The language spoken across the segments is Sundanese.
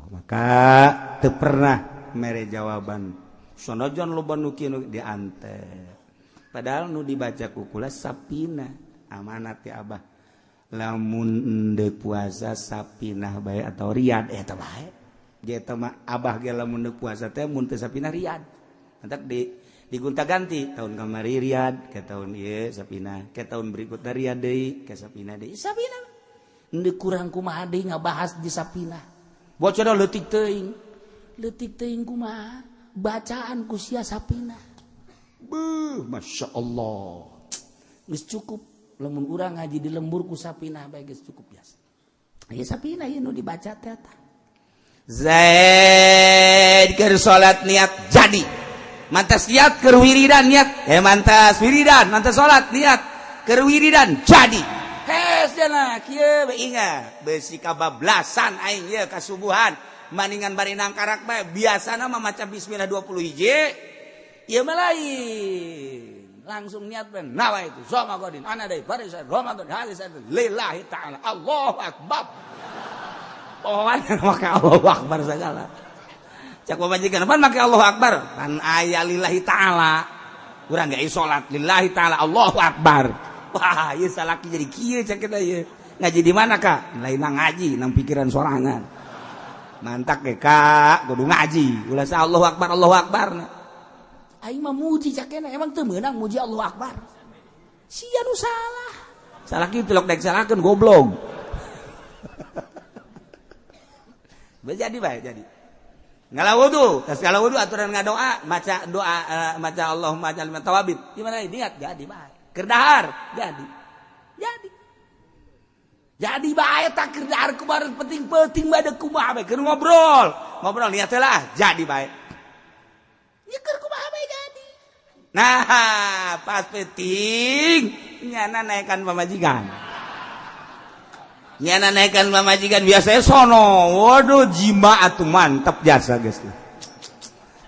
Maka teu pernah mere jawaban. Sanajan loba nu kieu dianter. Padahal nu dibaca ku kula sapina amanat ti Abah. Lamun endek puasa sapinah bae atau riyad eta bae. Dia mah Abah ge lamun endek puasa teh mun teu sapinah riyad. Entak di digonta-ganti tahun kamari riyad ke tahun ieu sapinah, ke tahun berikutnya riyad deui ke sapinah deui. Sapinah endek kurang kumaha deui ngabahas di sapinah. Bocor leutik teuing. Leutik teuing kumaha? Bacaan ku sia sapinah. Beuh, Masya Allah. Geus cukup lamun urang ngaji di lembur ku sapinah bae geus cukup biasa. Ieu sapinah ieu nu dibaca teh eta. Zaid keur salat niat jadi. Mantas niat keur wiridan niat. Mantas wiridan, mantas salat niat keur wiridan jadi. Hes jana kieu we ingat besi kabablasan aing ieu kasubuhan. Maningan bari nangkarak bae biasana mah maca bismillah 20 hiji. Ieu mah lain. Langsung niat ben nawa itu sama godin ana deui barisan Ramadan hadis lillahi ta'ala Allahu akbar. Pokoknya make Allahu akbar segala. Cak pamajikan pan make Allahu akbar pan aya lillahi ta'ala. Urang ge salat lillahi ta'ala Allahu akbar. Wah, ieu salaki jadi kieu cak kita ieu. Ngaji di mana Kak? Lain ngaji nang pikiran sorangan. Mantak ge Kak, kudu ngaji. Ulah sa Allahu akbar Allahu akbar. Aing mah muji cakena emang teu meunang muji Allahu akbar. Sia nu salah. Salah kieu tilok daek salahkeun goblok. Jadi bae jadi. Ngala wudu, tas ngala wudu aturan ngadoa, maca doa maca Allahumma ij'alni tawabin. Gimana niat jadi bae. Keur dahar jadi. Jadi. Jadi bae tak keur dahar kumaha penting-penting bae kumaha bae keur ngobrol. Ngobrol niat lah jadi bae. Nyeker kumaha bae jadi. Nah, pas penting nyana naikkan pamajikan. Nyana naikkan pamajikan biasanya sono. Waduh jima atuh mantap jasa geus.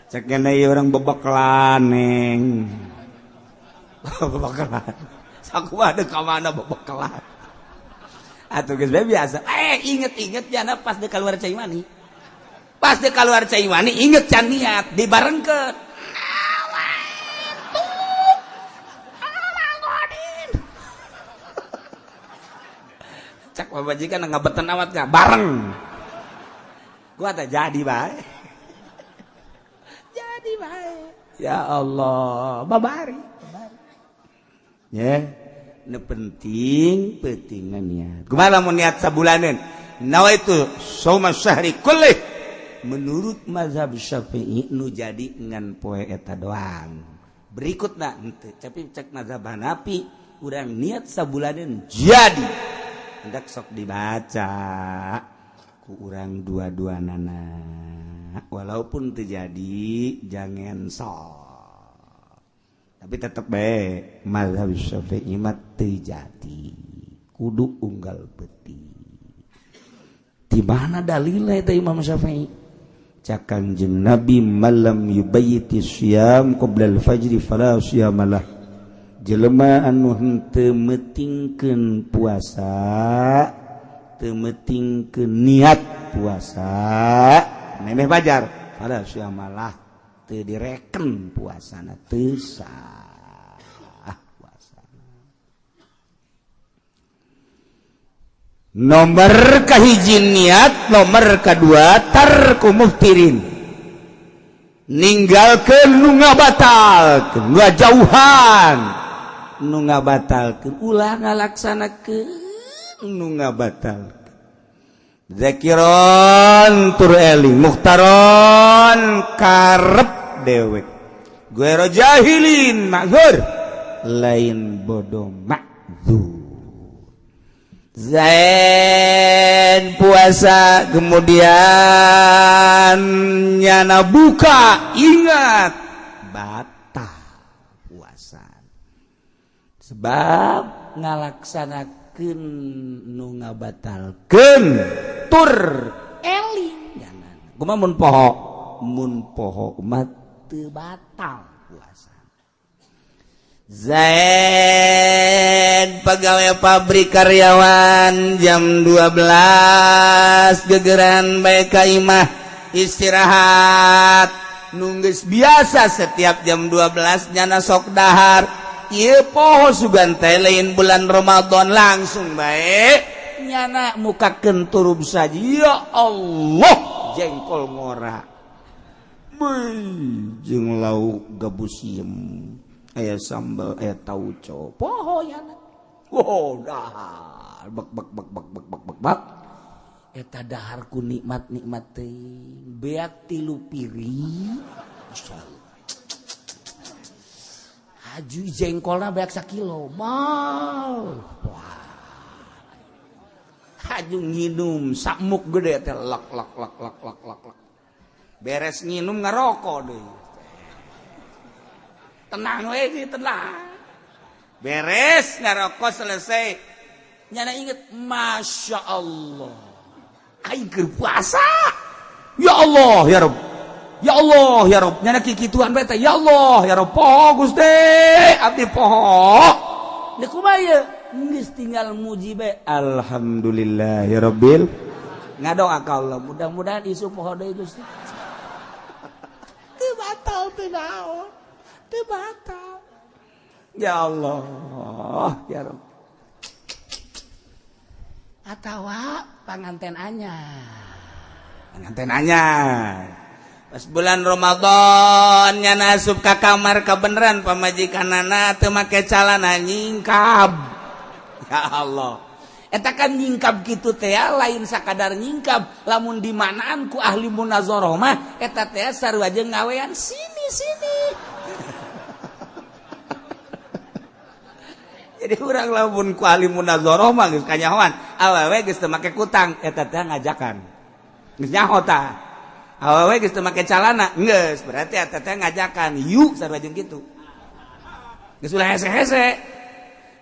Cek ieu orang bebekelan neng. Bebekelan. Sakumaha deuk ka mana bebekelan. Atuh geus biasa. Inget-inget nyana pas deuk keluar cai mani. Pas deuk keluar cai mani inget can niat dibarengkeun. Cak pamajikan ngabeten amat gak bareng. Gua tak jadi bae. Jadi bae. Ya Allah, babari. Ya, nu penting pentingan niat. Kumaha lamun niat sabulaneun? Nawaitu shauma syahri kullih. Menurut mazhab Syafi'i nu jadi ngan poe eta doang. Berikutna henteu, tapi cek mazhab Hanafi urang niat sabulaneun jadi. Hendak sok dibaca ku urang dua-dua nana walaupun terjadi jangan sok tapi tetep bae mazhab Syafi'i mah teu jadi kudu unggal beti. Di mana dalilnya eta Imam Syafi'i? Cak Kanjeng Nabi malam yubayyiti syiyam qabla al-fajri fala syiyamalah. Jelema anu henteu meutingkeun puasa, teu meutingkeun niat puasa, memeh fajar, fala syiyamalah, teu direken puasana, teu sah puasa. Nomor kahiji niat, nomor kedua tarku muftirin. Ninggalkeun nu ngabatalkeun, nu jauhan. Nu ngabatalkeun ulah ngalaksanakeun nu ngabatalkeun. Zakiron tur eling muhtaron karep dewek. Guero jahilin ma'zur lain bodoh ma'zur. Zain puasa kemudian nyana buka ingat batal puasa. Sebab ngalaksanakeun nu ngabatalkeun tur eling nyanan. Kumaha mun poho? Mun poho mah teu batal puasa. Zaid pegawai pabrik, karyawan, jam 12 gegeran bae ka imah istirahat. Nunggus biasa setiap jam 12 nyana sok dahar. Ieu poho, sugan teh lain bulan Ramadan. Langsung bae nyana mukakeun turub saja. Ya Allah, jengkol ngora jeung lauk gabus siem, aya sambal, aya tauco. Poho nyana. Wow, dahar bek bek bek bek bek bek bek bek. Eta dahar ku nikmat nikmat teuing, beak tilu piring. Masyaallah. Haju jengkolna beak sakilo mal. Wah, haju nginum sakmuk gede teh, lak lak lak lak lak lak lak. Beres nginum, ngerokok deh. Tenang we sih, tenang. Beres ngerokok, selesai, nyana inget, "Masya Allah, aing keur puasa. Ya Allah, ya Rob, ya Allah, ya Rob." Nyana kikituan bae teh, "Ya Allah, ya Rob, poho Gusti, abdi poho." Deuk kumaha ieu? Geus tinggal muji bae, "Alhamdulillah ya Rabbil." Ngadoa ka Allah, mudah-mudahan isuk poho deui, Gusti. Teu batal, teu naon, teu batal. Ya Allah, ya Rob. Atawa panganten anyar, panganten anyar pas bulan Ramadan, nyana asup ka kamar, kebeneran pamajikanana teu make calana, nyingkab. Ya Allah, eta kan nyingkab kitu teh lain sakadar nyingkab. Lamun dimanaan ku ahli munazarah mah, eta teh sarua jeung ngawean sini sini. Jadi urang lamun ku ahli munazarah mah geus kanyahoan, awewe geus teu make kutang, eta teh ngajakan, geus nyaho tah. Awewe geus teu make calana, geus berarti eta teh ngajakan yuk, sarua jeung kitu. Geus ulah hese-hese,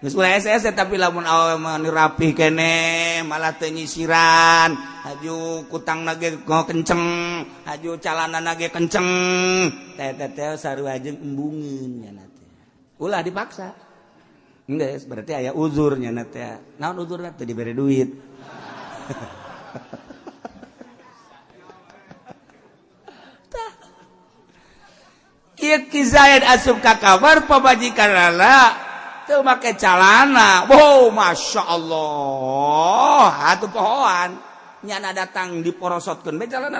geus ulah hese-hese. Tapi lamun awewe mah rapih kene, malah teu nyisiran, haju kutang ge kenceng, haju calana ge kenceng, teh teh sarua jeung embungeun nya teh. Ulah dipaksa. Geus berarti aya uzurnya teh. Naon uzurna? Teu dibere duit. Tah. Ieu Ki Zaid asup ka kamar, pamajikanana teu make calana. Wow, Masya Allah, atuh pohoan. Nyana datang diporosotkeun bae calana,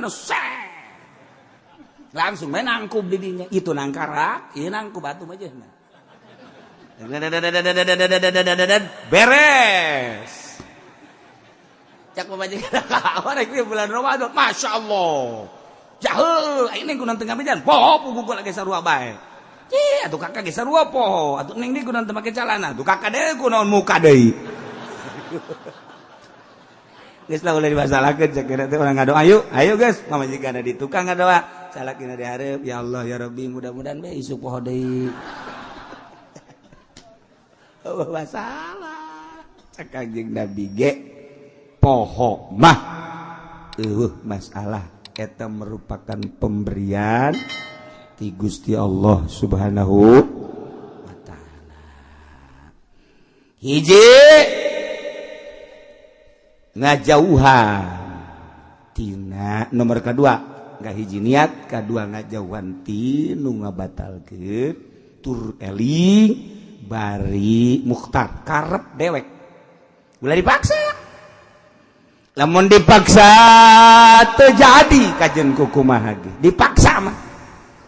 langsung bae nangkub di dinya. Itu nangkarak, ieu nangkub atuh mah. Beres. Cak pamajikan, rek bulan Ramadan, Masya Allah. Jahul, ini kunaon tengah mejan poho, puguh lagi sarua bae. Ih, atuh kakak ge sarua poho. Atuh neng di kunaon teu make calana, atuh kakak deui kunaon muka deui. Geus lah, ulah dimasalahkeun. Cek teh urang ngadoa, ayo, ayo geus, pamajikan di tukang ngadoa, salakina di hareup, "Ya Allah, ya Rabbi, mudah-mudahan bae isuk poho deui." Masalah, cek Kanjeng Nabi ge, poho mah eueuh masalah, eta merupakan pemberian ti Gusti Allah Subhanahu wa Taala. Hiji, ngajauhan tina nomor kedua, nggak hiji niat, kedua ngajauhan ti nu ngabatalkeun, tur eling bari mukhtar, karep dewek. Ulah dipaksa. Lamun dipaksa terjadi kajen kukumaha ge dipaksa mah.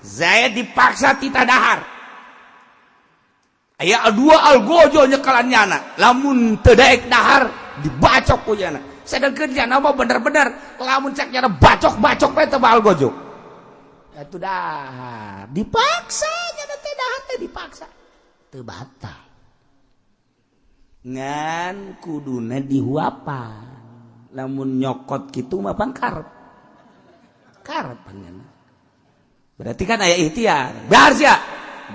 Zaid dipaksa tita dahar, aya dua algojo nyekalan nyana. Lamun teu daek dahar, dibacok ku nyana. Sedangkan nyana mah bener-bener lamun cek nyana bacok-bacok bae teu algojo. Atuh dahar dipaksa, nyana teh dahar teh dipaksa teu batal, ngan kuduna dihuapan. Lamun nyokot kitu mah pan karep karep. Berarti kan aya ikhtiar. Dahar sia,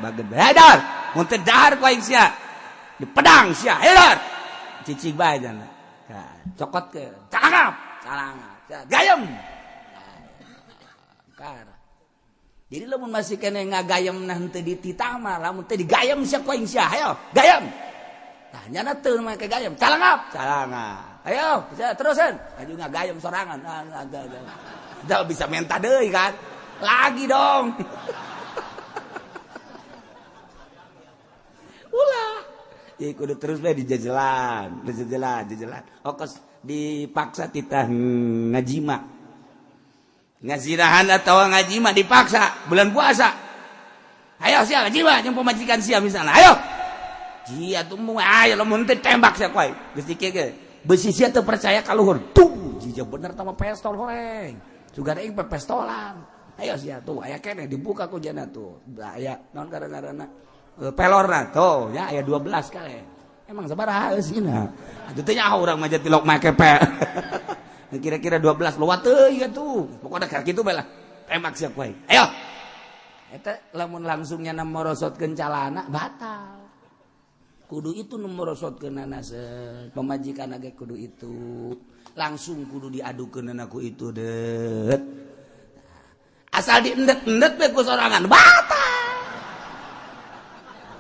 bageun bae dahar. Mun teu dahar ku aing sia di pedang sia, ayo dahar. Cicing bae jana, cokot ke calangap calangap, gayem kar. Jadi lamun masih kene ngagayem nah henteu dititah mah, lamun teu digayem sia ku aing sia, ayo gayem. Tah nyana teu make gayem, calangap, calangap. Ayo, bisa terusan. Aju ngagayem sorangan. Dah bisa minta deui kan. Lagi dong. Ulah. Jadi kudu terus bae dijajalan, dijajalan, dijajalan. Okos dipaksa titah ngajima. Ngazirahan atau ngajima dipaksa bulan puasa. Ayo sia ngajima jeung pamajikan sia misalnya. Ayo. Jia tuh mung ayo lamun teu tembak sia kuai. Geus dikieu ge. Beusi sia teu percaya ka luhur. Tuh, jija bener tah pestol horeng. Sugan aing pestolan. Ayo sia tuh aya keneh dibuka ku jana tuh. Aya naon ngaranna pelorna tuh ya aya 12 kali. Emang sabaraha eusina. Atuh teh nyaho urang mah tilok make pe. Kira-kira 12 lewat teuing atuh. Pokona keur kitu bae lah. Tembak sia ku aing. Ayo. Eta lamun langsungnya na morosotkeun calana batal. Kudu itu nu morosotkeunana pamajikan ge kudu itu. Langsung kudu diadukeunana ku itu deut. Asal diendet-endet we ku sorangan batal.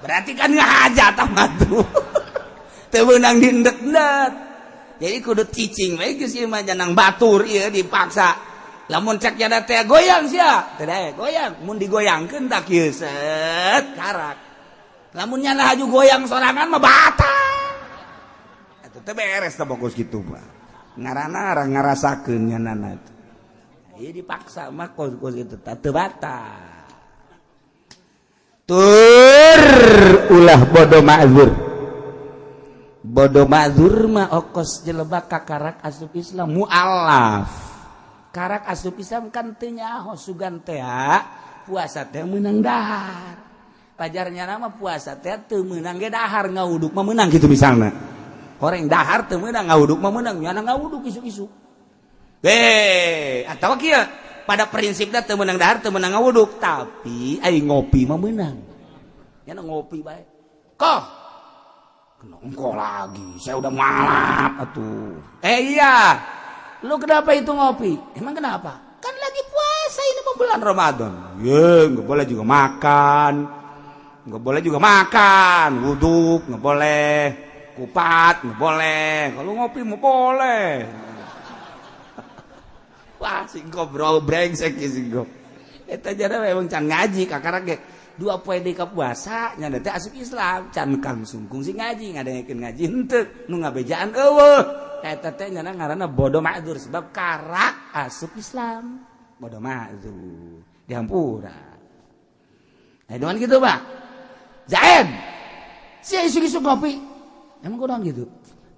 Berarti kan ngahaja tah mah tuh. Teu meunang diendet-endet. Jadi kudu cicing we geus ieu mah janang batur ieu dipaksa. Lamun cek jada teh goyang sia, teu dae goyang, mun digoyangkeun tak kieu set karak. Lamun nyana haju goyang sorangan mah batal. Eta teh beres teh bagus kitu mah. Ngaranna ngarasakeun nyanana teh. Ieu dipaksa mah kos-kos kitu teh teu batal. Tur ulah bodoh ma'zur. Bodoh ma'zur mah okos jelebak kakarak asup Islam mualaf. Karak asup Islam kan teu nyaho sugan teh puasa teh meunang dahar. Pajarnya nama puasa teh teu meunang ge dahar ngawuduk mah meunang kitu misalna. Horeng dahar teu meunang ngawuduk mah meunang, nyana ngawuduk isuk-isuk. Atawa kieu pada prinsipnya teu meunang dahar teu meunang ngawuduk, tapi ai ngopi mah meunang. Nyana ngopi bae. Koh nongko lagi, saya udah malap atuh. Iya, lu kenapa itu ngopi? Emang kenapa? Kan lagi puasa ini mau bulan Ramadan. Ye, nggak boleh juga makan, nggak boleh juga makan, wuduk nggak boleh, kupat nggak boleh. Kalau ngopi mau boleh. Wah, singko bro, brengsek ya singko. Eta jare memang can ngaji kakarak ge. Dua poe deui ka puasa nya teh asup Islam can kang sungkung sing ngaji ngadengekeun ngaji henteu nu ngabejaan eueuh eta teh nya ngaranna bodoh ma'dzur sebab karak asup Islam bodoh ma'dzur dihampura. Nah dengan gitu Pak Zaid sia isuk-isuk ngopi emang kunaon gitu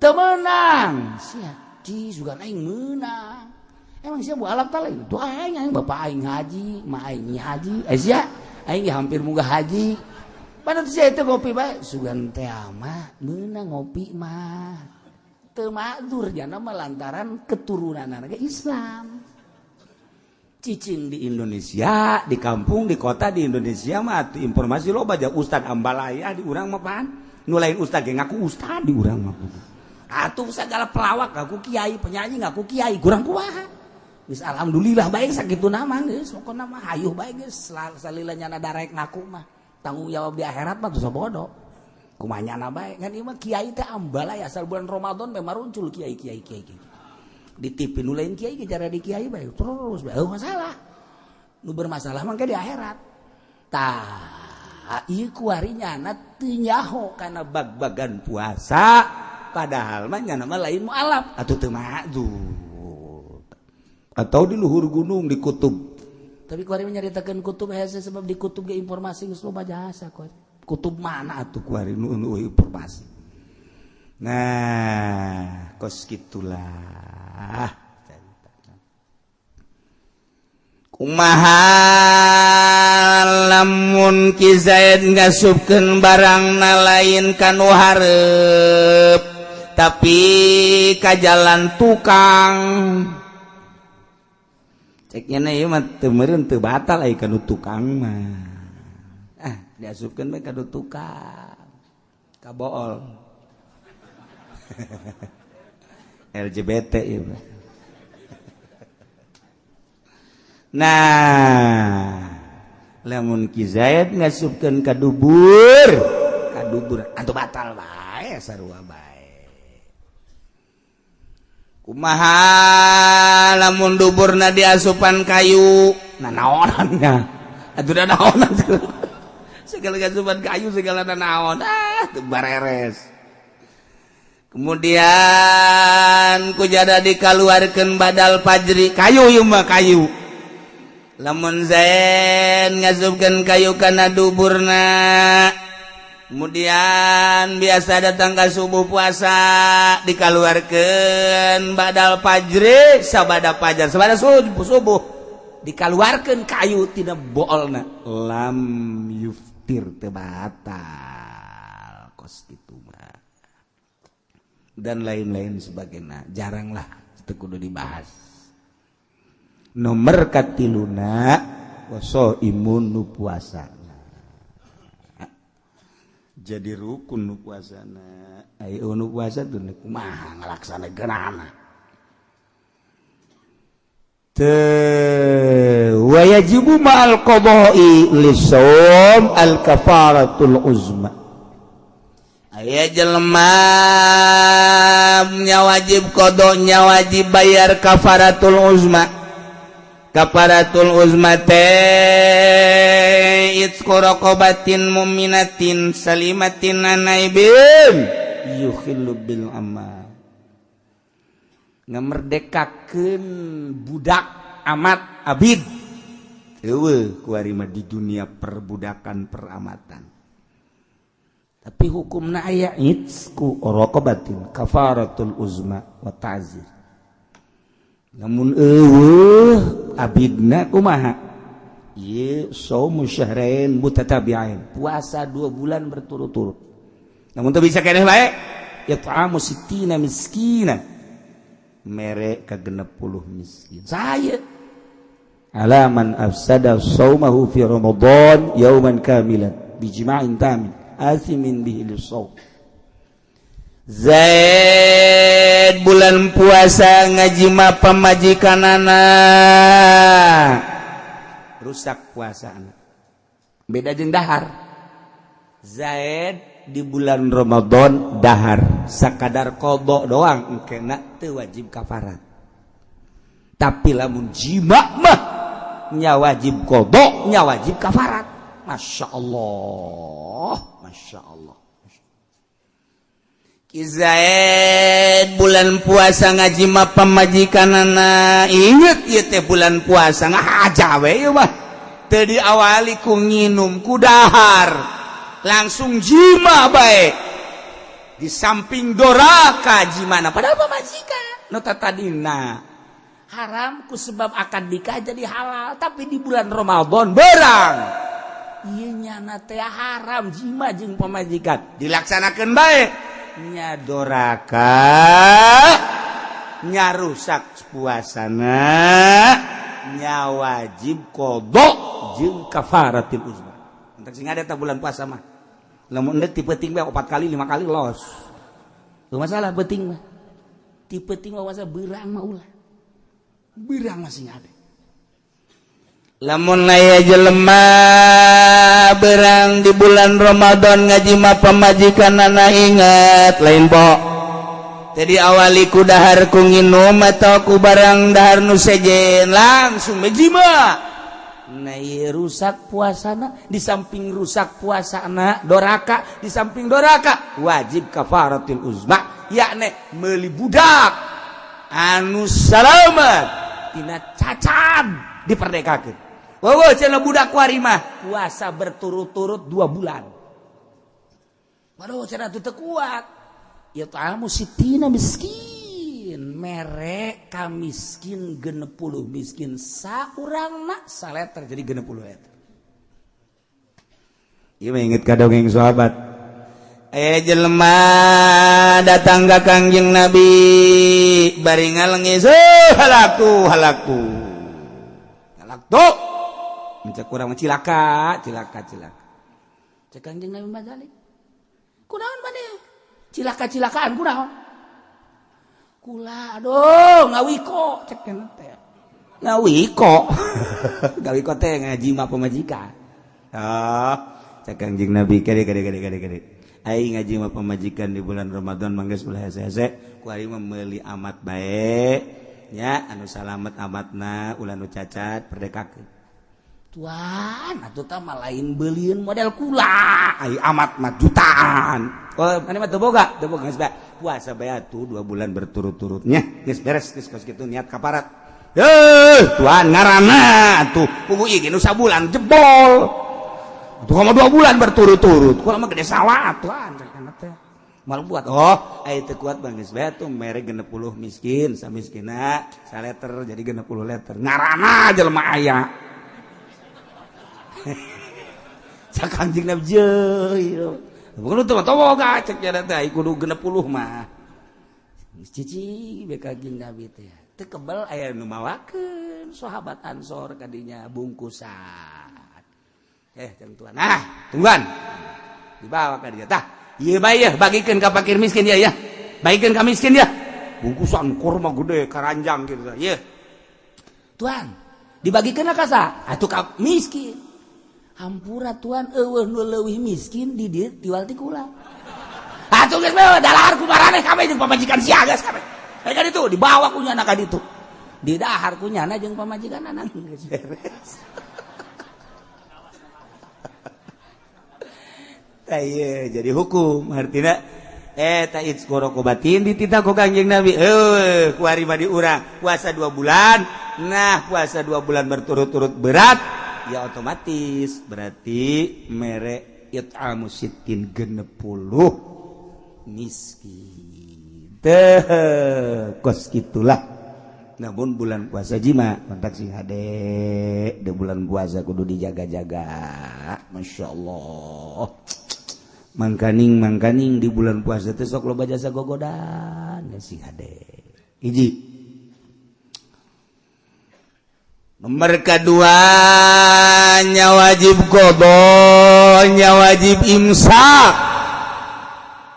teu meunang sia di sugan aing meunang emang sia bu alap ta lain tuh aing aing bapak aing haji ma aing haji sia aing hampir munggah haji. Padahal sia itu ngopi bae sugan teh mah meunang ngopi mah. Teu ma'dzur jana mah lantaran keturunanna ge Islam. Cicing di Indonesia, di kampung, di kota di Indonesia mah atuh informasi loba ja ustad ambalaya di urang mah pan. Nu lain ustad ge ngaku ustad di urang mah. Atuh segala pelawak ngaku kiai, penyanyi ngaku kiai, kurang kumaha. Geus alhamdulillah bae sakitu nama geus pokona mah hayuh bae geus salila nyana darek ngaku mah tanggung jawab di akhirat mah teu bodoh kumaha nyana bae ngan ieu mah kiai teh ambalaya asal bulan Ramadan bae maruncul kiai kiai kiai di TV nu lain kiai ge cara di kiai bae terus bae eueuh masalah nu bermasalah mah di akhirat tah ieu kuari nyana teu nyaho kana bag-bagan puasa padahal mah nyana mah lain mualaf atuh teu ma'dzur atau di luhur gunung di kutub tapi kuari menyaritakeun kutub hese sebab di kutub ge informasi geus loba jasa kuari kutub mana atuh kuari nu informasi nah kos gitulah kumaha lamun Ki Zaid ngasupkeun barangna lain kanu hareup tapi ka jalan tukang ceknya na ieu mah teu meureun teu batal ai kanu tukang mah ah diasupkeun bae kanu tukang kabool LGBT ieu mah. Nah Lamun Ki Zaid ngasupkeun ka dubur, ka dubur atuh batal bae, sarua bae. Kumaha lamun duburna diasupan kayu? Nah, naonannya atuh da, naonan segala asupan kayu, segala naon, ah, teu bareres. Kemudian kujada dikaluarkeun badal fajri kayu, ieu mah kayu. Lamun Zaid ngasupkeun kayu kana duburna, kemudian biasa datang ke subuh puasa, dikaluarkeun badal fajri, sabada fajar, sabada subuh, subuh dikaluarkeun kayu tina boolna, lam yuftir, teu batal. Kos kitu mah dan lain-lain sebagainya, jaranglah, itu kudu dibahas. Nomor katiluna, imun nu puasa. Jadi rukun nu puasana. Ayo, nu puasa tuh kumaha ngalaksanakeunana teu? Wa yajibu ma'al qada'i lisawm al kafaratul uzma. Aya jelema nya wajib qada, nya wajib bayar kafaratul uzma. Kafaratul uzma teh itqu raqabatin mu'minatin salimatin an aibin yukhillu bil amal, ngamerdekakeun budak amat, abid. Eueuh kuari mah di dunia perbudakan, peramatan, tapi hukumna aya itqu raqabatin, kafaratul uzma wa ta'zir. Namun eueuh abidna kumaha? Ieu saumu syahrain mutatabi'ain, puasa 2 bulan berturut-turut. Namun teu bisa keneh bae, it'amu sittina miskina, mere ka 60 miskin. Saya ala man afsada saumahu fi Ramadan yauman kamilan bijima'in tamin asimin bihi lisawm. Zaid bulan puasa ngajima pamajikanana, rusak puasa. Beda jeung dahar. Zaid di bulan Ramadan dahar sakadar qada doang, kena teu wajib kafarat. Tapi lamun jima mah nya wajib qada, nya wajib kafarat. Masya Allah, Masya Allah. Ki Zaid bulan puasa ngajima pamajikanana, inget ieu teh bulan puasa, ngahaja we ieu mah. Teu diawali ku nginum, ku dahar, langsung jima bae. Di samping doraka jimana, padahal pamajikan nu tadina haram, ku sebab akad nikah jadi halal, tapi di bulan Ramadan berang ieu nyana teh haram jima jeung pamajikan, dilaksanakeun bae, nya doraka, nya rusak puasana, nya wajib qada jeung kafaratil uzma. Entak sing ada bulan puasa mah, lamun endek ti peuting bae opat kali, lima kali, los. Teu masalah peuting mah, ti peuting mah puasa. Beurang mah ulah, beurang masih ada. Lamun aya jelema berang di bulan Ramadan ngajima pamajikanana, ingat lain po, jadi awali ku dahar, ku nginum atau ku barang dahar nu sejen, langsung ngajima. Nah, rusak puasana. Di samping rusak puasana, doraka. Di samping doraka, wajib kafaratil uzma, yakni meuli budak anu salamat tina cacat, diperdekakeun. Wow, cenah budak kuari mah puasa berturut-turut 2 bulan. Waduh, cenah teu kuat. Ya ta'amu sittina miskin. Mere ka miskin 60 miskin, saurangna saleter jadi 60 liter. Ieu mah inget ka dongeng sahabat. Eh, jelema datang ka Kangjeng Nabi bari ngalengis, "Oh, halaktu, halaktu. Halaktu." Mencak kurang, cilaka, cilaka, cilaka. Cek Kangjeng Nabi Mazali. Kunaon maneh? Cilaka-cilakaan kunaon? Kula aduh ngawiko, cek teh. Ngawiko. Ngawiko teh ngajima pamajikan. Ah, cek Kangjeng Nabi kade kade kade kade kade. Aing ngaji mah pamajikan di bulan Ramadan mangga ulah hese-hese, ku aing mah meuli amat bae nya anu salamet amatna ulah nu cacat perdekakeun. Tuan, atuh tah mah lain beulieun model kula, ai amat mah jutaan. Oh, mana mah teu boga, teu boga geus bae. Puasa bae atuh 2 bulan berturut-turutnya. Geus beres geus kos kitu niat kaparat. Heuh, tuan ngaranna atuh pugu ieu ge nu sabulan jebol. Atuh mah 2 bulan berturut-turut. Kula mah gede sawah tuan cenah teh. Mal buat oh, ai teu kuat bang geus bae atuh mere 60 miskin, samiskina saleter jadi 60 liter. Ngaranna jelema aya. Cak Kangjeng Nabi jeuh. Bukan teu boga cek nya teh ai kudu 60 mah. Cici be Kangjeng Nabi teh. Teu kebel aya nu mawakeun sahabat Ansor kadinya bungkusan. Cang tuan. Nah, tungguan. Dibawa ka dinya. Tah, ieu bae yeuh bagikeun ka fakir miskin ya ya. Bagikeun ka miskin ya. Bungkusan kurma gede karanjang gitu. Ieu. Tuan, dibagikeun ka saha? Atuh ka miskin. Hampura tuan eueuh nu leuwih miskin di dieu tiwal ti kula. Atuh geus bae dalahar ku maraneh kabeh jeung pamajikan sia geus kabeh. Ka ditu dibawa ku nyana ka ditu. Didahar ku nyana jeung pamajikan anak geus beres. Tah ieu jadi hukum artina eta batin dititah ku Kangjeng Nabi kuari mah di urang puasa 2 bulan. Nah, puasa 2 bulan berturut-turut berat ya otomatis berarti mere it'amu sittin 60 miskin teh kos gitulah. Namun bulan puasa jima kontak sing hade di bulan puasa kudu dijaga-jaga. Masya Allah, mangkaning mangkaning di bulan puasa teh sok loba jasa gogodan sing hade. Hiji nomor kedua nya wajib qadha, nya wajib imsak,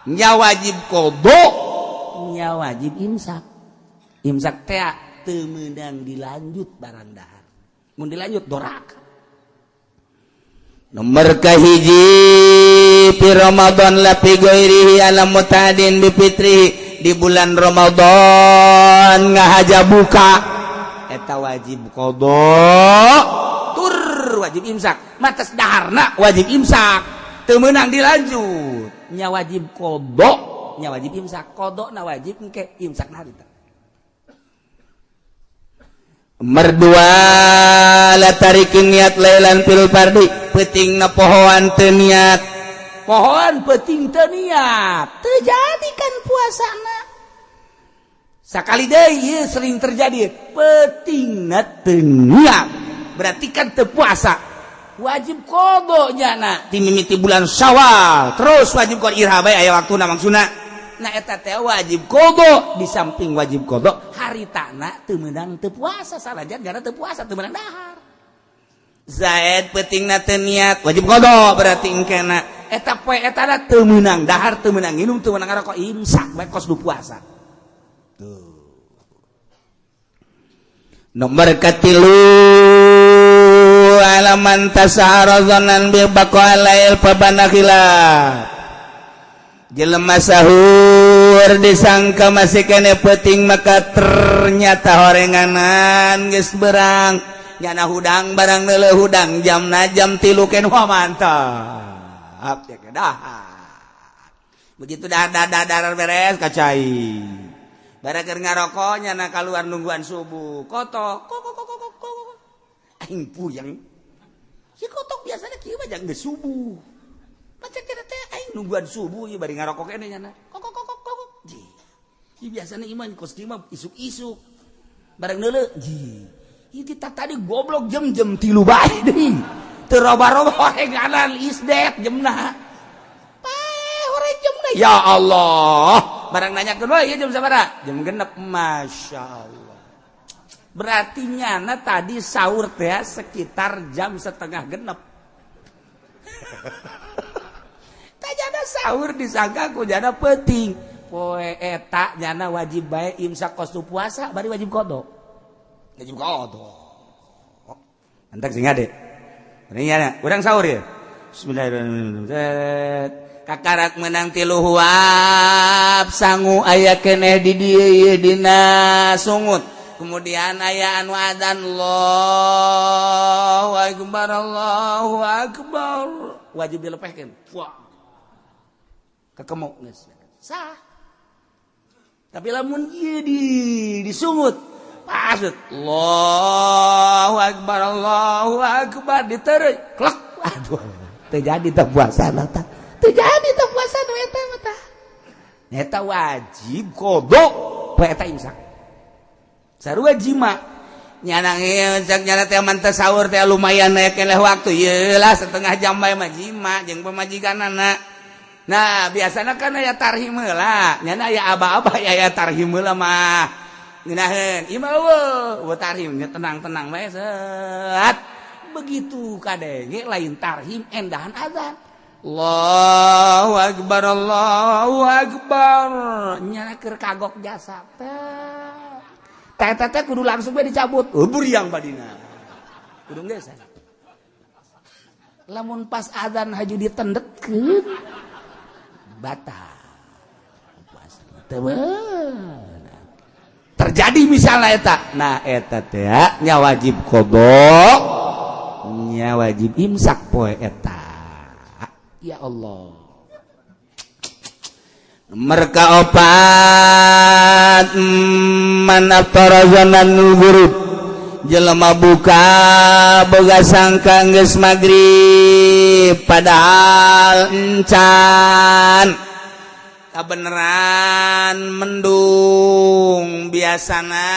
nya wajib qadha, nya wajib imsak. Imsak teh teu meunang dilanjut barang dahar, mun dilanjut doraka. Nomor kahiji fi Ramadan la fi ghairihi ala mutadin bi fitri, di bulan Ramadan ngahaja buka eta wajib qadha tur wajib imsak, matas daharna wajib imsak teu meunang dilanjut. Nya wajib qadha, nya wajib imsak, qadha na wajib engke imsak na harita. Merdua la tarikin niat lailan fil fardi, peuting na pohoan teu niat, pohoan peuting teu niat teu jadi kan puasana. Sakali deui ieu sering terjadi peutingna teu niat berarti kan teu puasa, wajib qadha nyana ti mimiti bulan Syawal terus wajib qadha iraha bae aya waktuna maksudna. Nah eta teh wajib qadha, di samping wajib qadha haritana teu meunang teu puasa sanajan gara teu puasa teu meunang dahar. Zaid peutingna teu niat wajib qadha berarti engkena eta poe eta teu meunang dahar teu meunang nginum teu meunang ngarokok imsak bae kos du puasa. Tuh. Nomor katilu alaman tasahara dhannan bi baqalail pabana khilaf. Jelema sahur disangka masih kene peuting maka ternyata horenganan geus berang nyana hudang barang neuleuh hudang jamna jam 3 ken wah mantap ya dahar. Begitu dah dah dah beres kacai barang keur ngarokok nyana kaluar nungguan subuh kotok kok kok kok kok kok aing puyeng si kotok biasanya kieu mah jang geus subuh. Macam kira teh aing nungguan subuh ieu bari ngarokok keneh nyana. Kok kok kok kok kok. Ji. Ieu biasana ieu mah kos kieu mah isuk-isuk. Barang neuleuh, ji. Ieu kita tadi goblok jam-jam 3 bae deui. Teu roba-roba horenganan isdet jamna. Pae horeng jamna. Ya Allah. Barang nanyakeun we ieu jam sabaraha? Jam 6. Masya Allah. Berarti nyana tadi sahur teh sekitar jam 5.30. Jana sahur disangka ku jana peuting poe eta nyana wajib bae imsak kos puasa bari wajib qadha. Wajib qadha. Antak sing ade. Ini urang sahur ya. Bismillahirrahmanirrahim. Kakarak menang 3 huap sangu aya keneh di dieu dina sungut. Kemudian aya anu adzan Allahu akbar Allahu akbar. Wajib dilepehkeun. Wah. Kekemuk geus. Sah. Tapi lamun ieu di disungut pas Allahu akbar Allahu akbar diteureuy klek. Aduh, teu jadi teh puasana tah. Teu jadi teh puasana eta mah tah. Eta wajib qada poe eta imsak. Sarua jima. Nyana imsak nyana teh man teh sahur teh lumayan aya keneh waktu ieu lah setengah jam bae mah jima jeung pamajikanana. Nah, biasana kan aya tarhim heula. Nyana aya aba-aba aya tarhim heula mah. Ngeunaheun, ieu mah eueuh tarhim nya tenang-tenang bae set. Begitu kadenge lain tarhim endahan azan. Allahu akbar Allahu akbar. Nyana keur kagok jasa teh. Teh teh kudu langsung bae dicabut. Oh, buriang badina. Kudu geus. Lamun pas azan haju ditendetkeun batal puasa. Terjadi misalnya eta, nah eta teh nya wajib qada, nya wajib imsak poe eta. Ya Allah. Mereka opat man aftara zananul ghurub jelema buka boga sangka geus magrib padahal encan kabeneran mendung. Biasana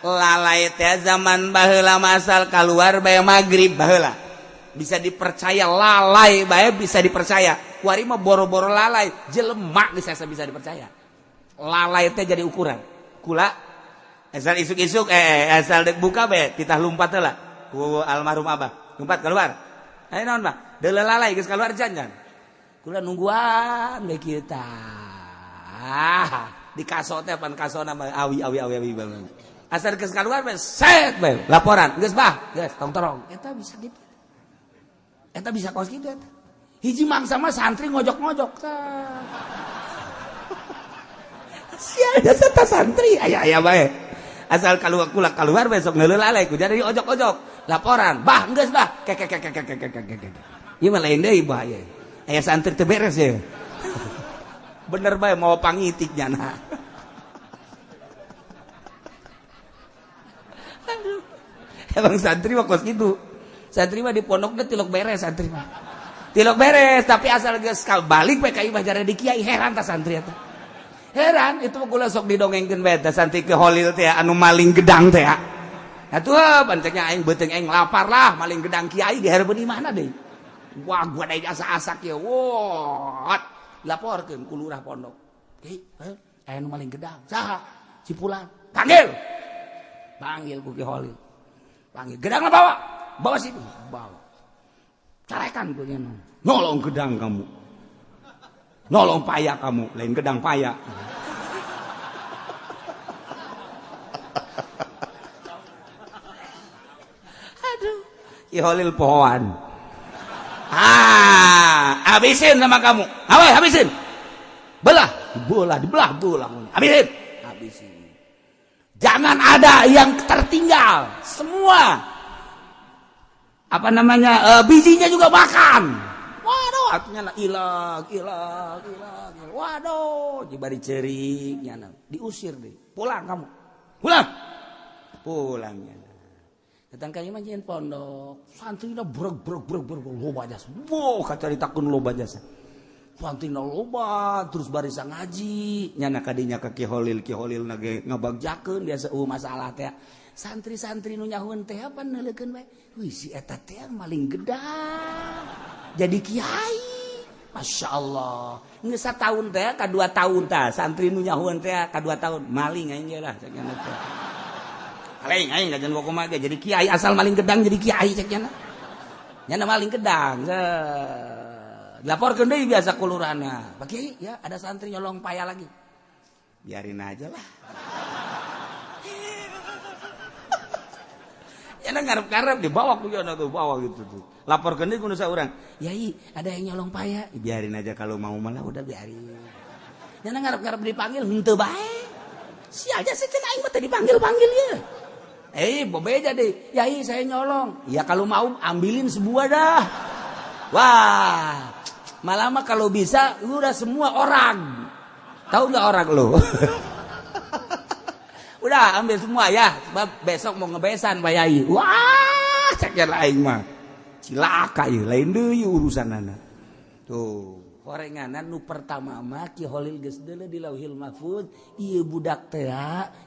lalai teh zaman baheula masal keluar bae magrib baheula bisa dipercaya, lalai bae bisa dipercaya. Kuari mah boro-boro lalai, jelema bisa bisa dipercaya. Lalai teh jadi ukuran kula asal isuk-isuk asal dek buka bae titah lumpat heula ku almarhum abah, lumpat keluar. Ayo naon bah deuleu lalai geus keluar jangan kula nungguan bae kita. Di kaso teh pan kasona mah awi awi awi awi banget. Asal geus keluar bae set bae laporan geus bah geus tong torong eta bisa gitu. Eta bisa kos gitu eta. Hiji mangsa mah santri ngojok-ngojok tah. Sia jasa ta santri aya aya bae. Asal keluar kula keluar besok ngeuleuh lalai ku jadi ojok-ojok laporan bah geus bah kek kek kek kek kek kek kek. Ieu mah lain deui bahaya. Aya santri teu beres ya. Bener bae mau pangitik nyana. Aduh. Emang santri mah kos gitu. Santri mah di pondokna tilok beres santri mah. Tilok beres tapi asal geus balik we ka imah jare di kiai heran ta santri eta. Heran itu mah kula sok didongengkeun bae teh santri ke Holil teh anu maling gedang teh. Atuh panceknya aing beuteung aing lapar lah maling gedang kiai di hareupeun imahna deui. Wah gua deui asa-asak ye. Wah, laporkeun ku lurah pondok. Kiai, aya nu maling gedang. Saha? Si Fulan. Panggil. Panggil ku Ki Holil. Panggil gedangna bawa. Bawa sini, bawa. Carekan ku nya. Nolong gedang kamu. Nolong paya kamu, lain gedang paya. Aduh, Ki Holil pohoan. Ah, habisin sama kamu. Awas, habisin. Belah, belah, dibelah, belah. Habisin. Habisin. Jangan ada yang tertinggal. Semua apa namanya bijinya juga makan. Waduh, artinya ilang, ilang, ilang. Waduh, jibari cerik nyana. Diusir deh. Pulang kamu. Pulang. Pulang nyana. Datang ka imah nyieun pondok. Santrina breg breg breg breg loba jasa. Wow, kacaritakeun loba jasa. Santrina loba terus barisa ngaji. Nyana kadinya ka Ki Holil, Ki Holil na ge ngabagjakeun biasa masalah teh. Santri-santri nu nyahueun teh apa neuleukeun bae. Wih si eta teh maling gedang. Jadi kiai. Masya Allah. Geus satahun teh ka 2 tahun tah santri nu nyahueun teh ka 2 tahun maling aing ge lah cek nya teh. Maling aing kajian kumaha ge jadi kiai asal maling gedang jadi kiai cek nya. Nya maling gedang. Laporkeun deui biasa ku lurahna. Pak Kiai, ya ada santri nyolong paya lagi. Biarin aja lah. Ya Enak ngarep-ngarep dibawa ku jana tuh, bawa gitu tuh. Laporkeun deui ku nu saurang. Yai, ada yang nyolong paya. Biarin aja kalau mau malah udah biarin. Nyana ngarep-ngarep dipanggil henteu bae. Si aja sih cenah aing mah teu dipanggil-panggil ya. Bobeja deh. Yai, saya nyolong. Ya kalau mau ambilin sebuah dah. Wah, malah mah kalau bisa udah semua orang. Tahu nggak orang lo? Udah ambil semua ya, sebab besok mau ngebesan Pak Yai. Wah, cek aing mah. Cilaka ieu, lain deui urusanana. Tuh, horenganan nu pertama mah Ki Holil geus deuleu di Lauhil Mahfuz, ieu budak teh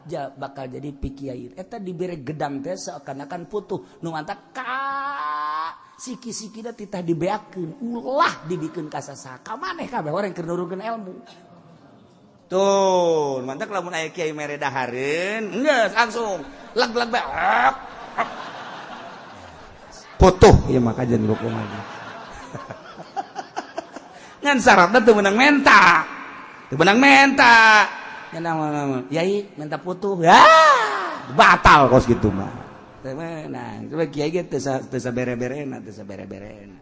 ja bakal jadi pikiai. Eta dibere gedang teh seakan-akan putuh, nu mantak ka siki-sikina titah dibeakeun, ulah dibikeun ka sasaha. Ka maneh kabeh orang keur nurunkeun ilmu. Tuh, mantak lamun aya kiai mere dahareun, geus langsung leg-leg bae. Putuh ieu mah kajian hukum aja. Ngan syaratna teu meunang menta. Teu meunang menta. Nya yai minta putuh. Ya, batal kos gitu mah. Teu meunang. Coba kiai ge teu teu sabere-berena, teu sabere-berena.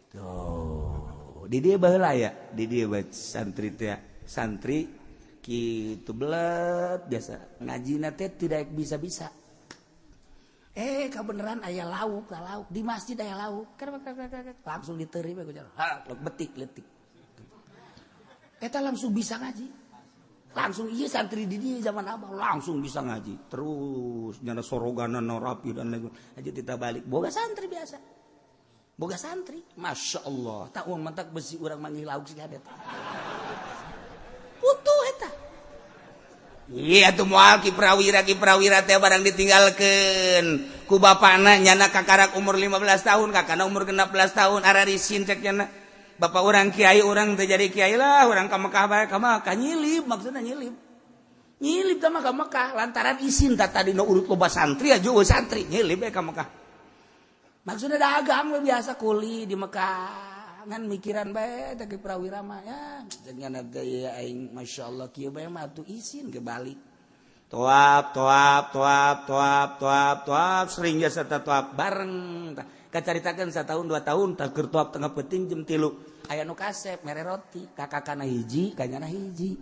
Tuh, di dieu baheula ya, di dieu bae santri teh santri kitu belet biasa ngajina teh tidak bisa-bisa. Kebenaran aya lauk, lauk di masjid aya lauk. Langsung diterima ku ha, betik letik. Eta langsung bisa ngaji. Langsung iya santri di dia zaman abah langsung bisa ngaji. Terus nyana soroganan rapi dan lain aja kita balik. Boga santri biasa. Boga santri. Masya Allah. Tak uang mentak besi urang manggil lauk sih ada. Putuh eta. Iya tuh moal Ki Prawira, Ki Prawira teh barang ditinggalkeun ku bapana nyana kakarak umur 15 tahun, kakana umur 16 tahun ararisin cek nyana. Bapak orang kiai, orang teh jadi kiai lah, orang ka Mekah bae, ka Mekah nyilip, maksudnya nyilip. Nyilip teh mah ka Mekah lantaran isin tak tadi nu urut loba santri aja eueuh santri nyilip bae ka Mekah. Maksudnya dagang we biasa kuli di Mekah. Ngan mikiran bae teh Ki Prawira mah ya dengan gaya aing masyaallah kieu bae mah atuh isin ke balik. Toap toap toap toap toap toap sering jasa toap bareng tah kacaritakeun satahun 2 tahun tah keur toap tengah peuting jam 3 aya nu kasep mere roti kakakana hiji kanyana hiji.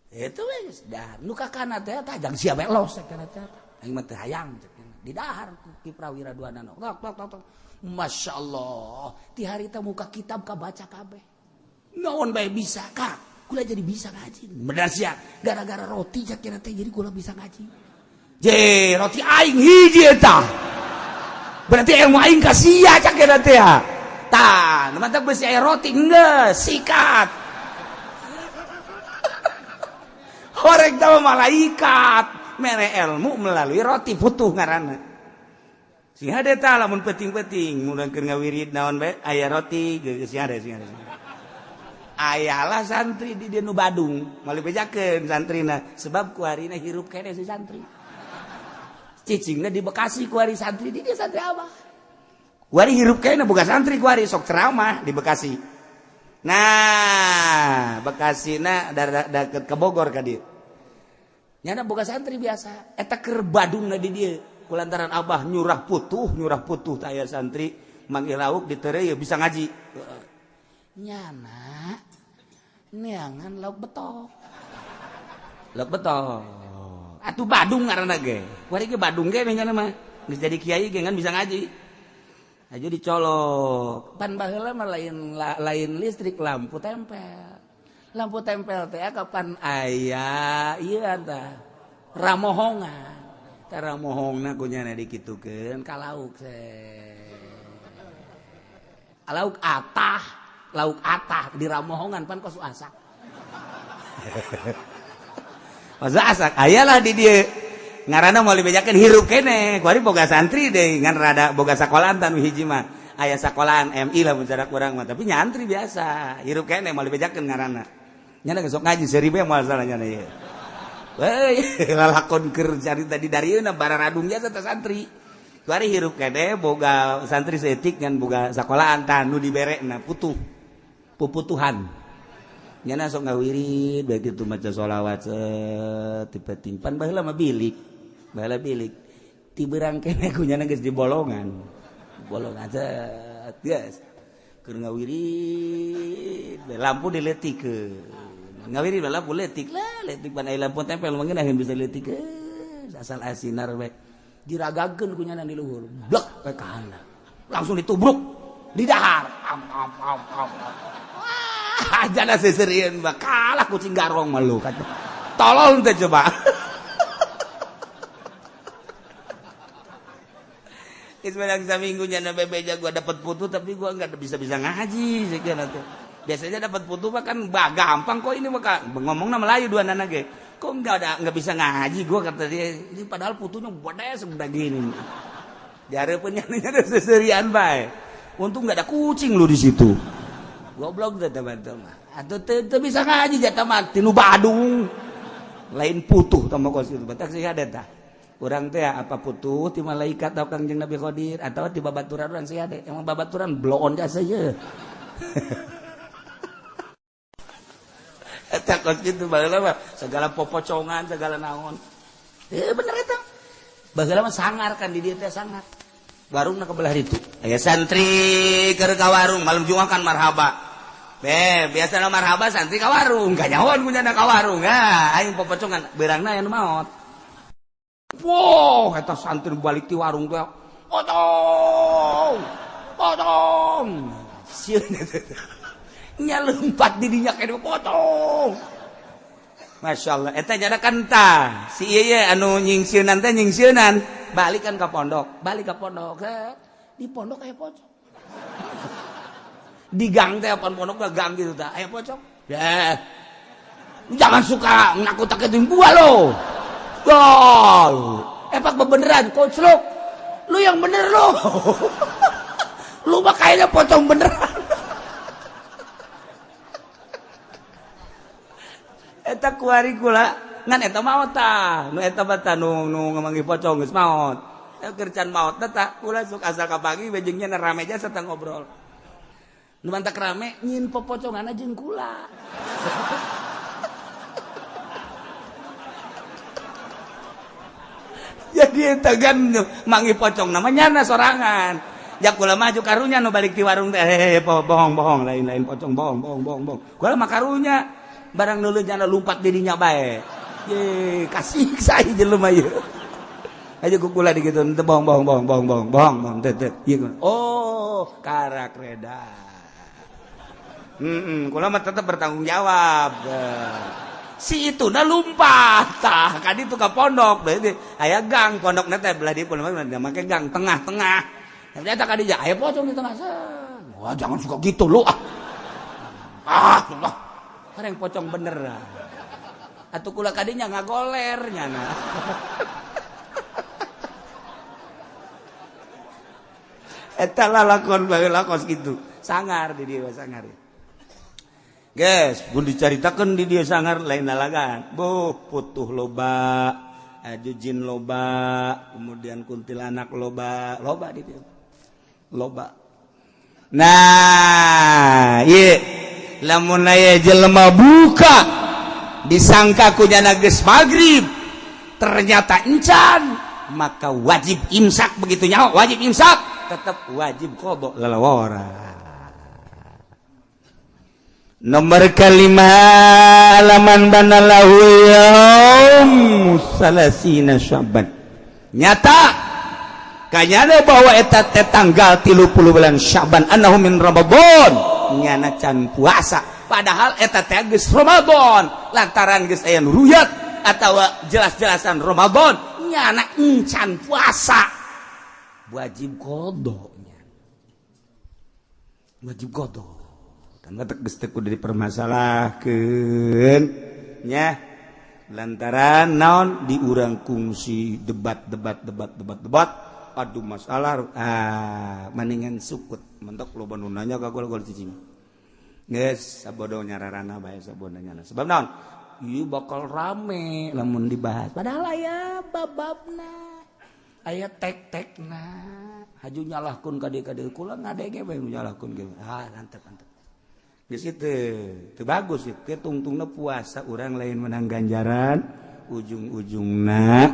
Itu we geus dahar nu kakana teh tah jang sia bae los kana teh aing mah teu hayang di dahar Ki Prawira dua nano. Tok tok tok tok. Masya Allah, ti harita muka kitab kabaca kabeh. Naon bae bisa kak, kula jadi bisa ngaji. Bener sia, gara-gara roti cak kira teh jadi kula bisa ngaji. Je, roti aing hiji eta. Berarti ilmu aing ka sia cak kira teh ya. Tah, nu mantak besi aya roti geus sikat. Horeg teh malaikat mere ilmu melalui roti putuh ngaranna. Si hade tah lamun penting-penting mun keur ngawirid naon bae aya roti geus si hade si hade. Ayalah santri di dieu nu Badung, moal dibejakeun santrina sebab kuarina hirup keneh si santri. Cicingna di Bekasi kuari santri di dieu santri abah. Kuari hirup keneh boga santri kuari sok ceramah di Bekasi. Nah, Bekasina deket ke Bogor ka dieu. Nyana boga santri biasa, eta keur Badungna di dieu. Kulantaran abah nyurah putuh taya santri manggil lauk ditere ya bisa ngaji. Nyana neangan lauk betok. Lauk betok. Atuh Badung ngaranna ge. Kuari ge Badung ge nyana mah. Geus jadi kiai ge ngan bisa ngaji. Aja dicolok. Pan baheula mah lain lain listrik, lampu tempel. Lampu tempel teh kapan aya ieu tah ramohongan. Tara mohongna ku nyana dikitukeun ka lauk lauk atah, lauk atah di ramohongan pan kos asak. Kos asak ayalah di dieu. Ngaranna moal dibejakeun hirup keneh. Kuari boga santri deh ngan rada boga sakolahan tan hiji mah. Aya sakolahan MI lah mun cara kurang mah, tapi nyantri biasa. Hirup keneh moal dibejakeun ngaranna. Nyana sok ngaji seribu moal salah nyana ieu. Weh, lalakon keur carita di darieuna bararadung jasa teh santri. Kuari hirup keneh boga santri seetik ngan boga sakolahan tah nu diberekna putuh. Puputuhan. Nyana sok ngawirid bae kitu maca sholawat tipe timpan baheula mah bilik. Baheula bilik. Ti beurang keneh kunyana geus di bolongan. Bolongan set geus. Keur ngawirid lampu dileutikeun. Ngawirid lampu leutik lah, leutik pan aya lampu tempel mah ngeunaheun bisa dileutikeun. Asal asinar we. Diragakeun kunyana di luhur. Blek we ka handap. Langsung ditubruk di dahar. Am am am am. Wah, jana seuseurieun mah kalah kucing garong mah lu. Tolol teh coba. Ismail saminggu nyana bebeja gua dapat putu tapi gua enggak bisa-bisa ngaji sekian teh. Biasanya dapat putu mah kan gampang kok ini mah ngomongna Melayu dua nana ge. Kok enggak bisa ngaji gua kata dia. Ini padahal putunya gede segede gini. Dihareupeun nyana seserian bae. Untung enggak ada kucing lu di situ. Goblok teh teman-teman. Atuh teu bisa ngaji jatah mah tinu Badung. Lain putuh tah kos kitu. Batak sih ada tah. Urang teh apa putuh ti malaikat atau Kangjeng Nabi Khidir atau ti babaturan urang sih ada. Emang babaturan bloon jasa ye. Eta kos kitu baheula mah segala popocongan segala naon. Bener eta. Baheula mah sangar kan di dieu teh sangar. Warungna ke belah ditu. Aya santri keur ka warung malam Jumat kan marhaba. Be, biasana marhaba santri ka warung, kanyahoan kunyana ka warung. Ah, aing popocongan beurangna aya nu maot. Wow, eta santri balik ti warung teh. Potong. Potong. Sieun eta. Nya leumpat di dinya kene potong. Masya Allah, eta nyana kan tah. Si ieu ye anu nyingsieunan teh nyingsieunan, balik kan ka pondok, balik ka pondok. Di pondok aya pocong. Di gang teh apaan pondok gang gitu tah, aya pocong. Ya. Jangan suka nakut-nakutin gua lo. Gol. Epak bebeneran, koclok. Lu yang bener lu. Lu mah kayaknya pocong beneran. Eta kuari kula ngan eta maot tah. Nu eta mah tah nu ngamanggih pocong geus maot. Eta keur can maot tah kula sok asal ka pagi bejengnya rame jasa tah ngobrol. Nu mantak rame nyin popocongan jeung kula. Jadi eta kan manggih pocong namanya nyana sorangan. Jak kula maju karunya nu balik ti warung teh bohong-bohong lain-lain pocong bohong bohong bohong bohong. Kula mah karunya barang neuleuh nyana lumpat dirinya bae. Ye kasih saya jelema ieu. Aja ku kula digitu teu bohong bohong bohong bohong bohong bohong bohong teu teu. Oh, karak reda. Kula mah tetep bertanggung jawab. Si itu dah lumpat tah kadi itu ka pondok berarti aya gang pondokna teh belah dieu pondok make gang tengah-tengah. Ternyata kadi aya pocong di tengah. Wah, jangan suka gitu lu ah. Ah, Allah. Kareng pocong bener. Atuh kula kadinya ngagoler nyana. Eta lalakon baheula kos kitu. Sangar di dieu sangar. Guys, pun dicaritakan di dia sangar lain lalagan. Boh, putuh loba, jin loba, kemudian kuntilanak loba, loba di dia. Loba. Nah, ieu lamun aya jelema buka disangka ku nyana geus magrib, ternyata encan, maka wajib imsak begitu nyaho, wajib imsak, tetap wajib qada lalawara. Nomor kelima laman banalahu yaum salasina Syaban. Nyata kanyana bahwa eta teh tanggal 30 bulan Syaban annahu min Ramadan nyana can puasa padahal eta teh geus Ramadan lantaran geus aya nu ruyat atawa jelas-jelasan Ramadan nyana encan puasa wajib qada nya wajib qada. Geus teu kudu dipermasalahkeun nya lantaran naon di urang kungsi debat debat debat debat debat aduh masalah ah mendingan sukut mentok loba nu nanya ka gol-gol cicing geus sabodo nyararana bae sabodo nyana sebab naon ieu bakal rame lamun dibahas padahal aya bababna aya tek-tekna haju nyalahkeun ka dieu kula ngadege bae nyalahkeun ge ah antep antep geus itu teu bagus ieu tungtungna puasa urang lain menang ganjaran ujung-ujungna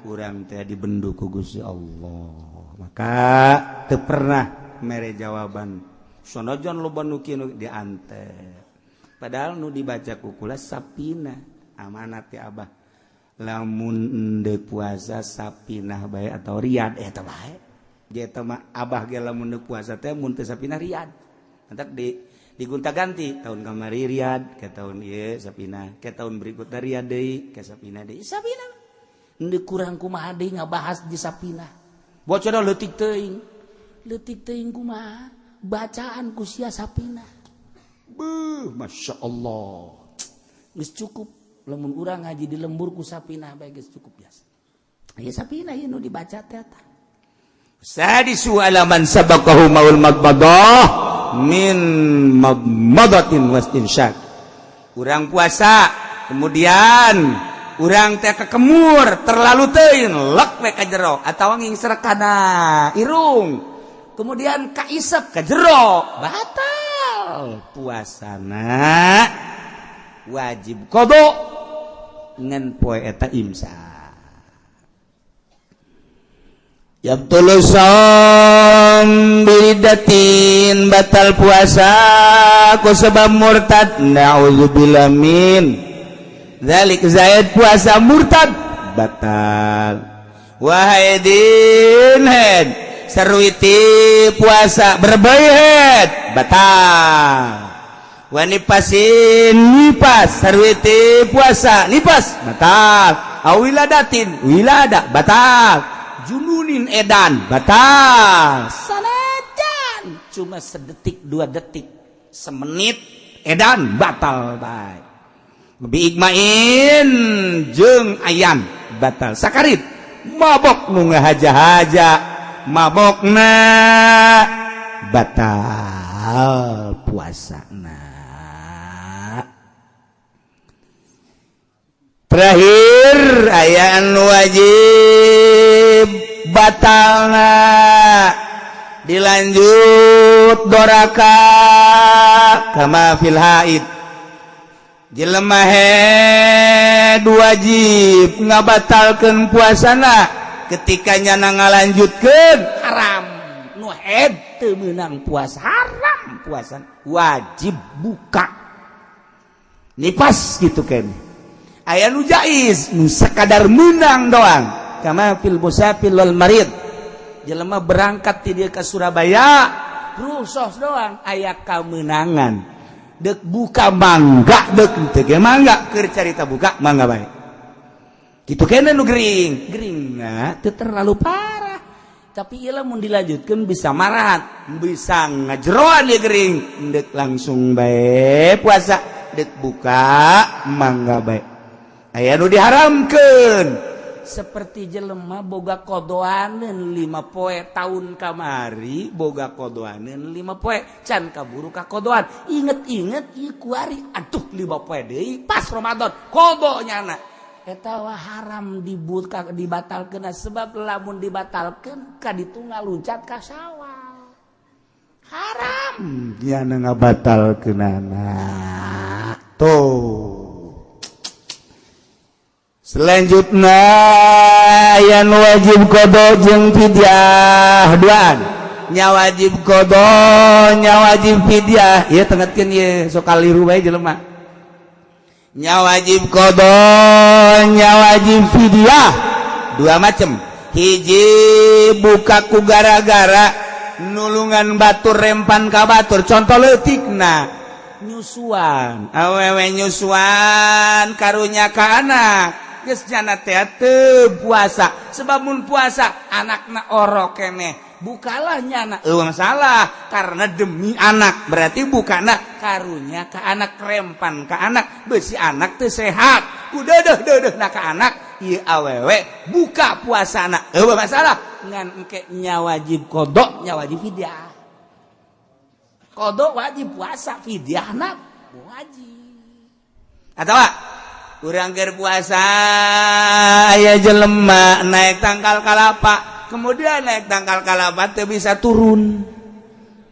urang teh dibendu ku Gusti Allah. Maka teu pernah mere jawaban sanajan loba nu kieu diante. Padahal nu dibaca ku kula sapina amanat ya Abah. Lamun endeu puasa sapinah bae atau riad eta bae. Dia eta mah Abah ge lamun endeu puasa teh mun teu sapinah riad. Entak di digonta-ganti tahun kamari riad ke tahun ieu sapina ke tahun berikutnya riad deui ke sapina deui sapina endeu kurang kumaha deui ngabahas di sapina bocor leutik teuing kumaha bacaan ku sia sapina beuh Masya Allah geus cukup lamun urang ngaji di lembur ku sapina bae geus cukup biasa ieu sapina ieu nu dibaca teh eta sadisu alaman sabaqahu maul madmadah min madmadatin wastinsyak. Urang puasa kemudian urang teh kekemur terlalu teuing lek we ka jero atawa ngingsrek kana irung kemudian kaisep ka jero batal puasana wajib qada ngan poe eta imsak. Yabtulu shaum biridatin batal puasa ku sebab murtad na'udzubillah min dzalik zaid puasa murtad batal wahaidin head sarwiti puasa berbayat batal wanipasin nipas sarwiti puasa nipas batal awiladatin wilada batal jununin edan batal sanajan cuma sedetik dua detik semenit edan batal bae biigmain jeung ayam batal sakarit mabok nu ngahaja-haja mabokna batal puasana. Terakhir ayaan wajib batalna dilanjut doraka kama fil haid jelema haid wajib ngabatalkeun puasana ketika nyana ngalanjutkeun haram nu haid teu meunang puasa haram puasa wajib buka nipas gitu kan. Aya nu jaiz nu sekadar meunang doang kama fil musafir wal marid jelema berangkat ti dieu ka Surabaya rusos doang aya kamenangan dek buka mangga dek teu ge mangga keur carita buka mangga bae kitu keneh nu gering geringna teu terlalu parah tapi ieu lamun dilanjutkeun bisa marahat bisa ngajeroan ieu gering dek langsung bae puasa dek buka mangga bae aya nu diharamkeun seperti jelema boga kodoaneun 5 poe tahun kamari boga kodoaneun 5 poe can kaburu ka kodoan inget-inget ieu kuari aduh 5 poe deui pas Ramadan kodo nyana eta wah haram dibuka dibatalkeun sebab lamun dibatalkeun ka ditu ngaluncat ka Sawal haram nyana ngabatalkeunana tuh. Selanjutnya yang wajib qada jeung fidyah duaan nya wajib qada nya wajib fidyah ieu tengetkeun ieu sok kaliru bae jelema nya wajib qada nya wajib fidyah dua macam hiji buka ku gara-gara nulungan batur rempan ka batur contoh leutikna nyusuan awewe nyusuan karunya ka anak geus jana teh teu puasa sebab mun puasa anakna orok keneh bukalah nyana eueuh masalah karena demi anak berarti bukana karunya ka anak rempan ka anak besi anak teu sehat ku deudeuh-deudeuhna ka anak ieu awewe buka puasana eueuh masalah ngan engke nya wajib qada nya wajib fidyah qada wajib puasa fidyahna wajib atawa urang keur puasa aya jelema naik tangkal kalapa kemudian naik tangkal kalapa teu bisa turun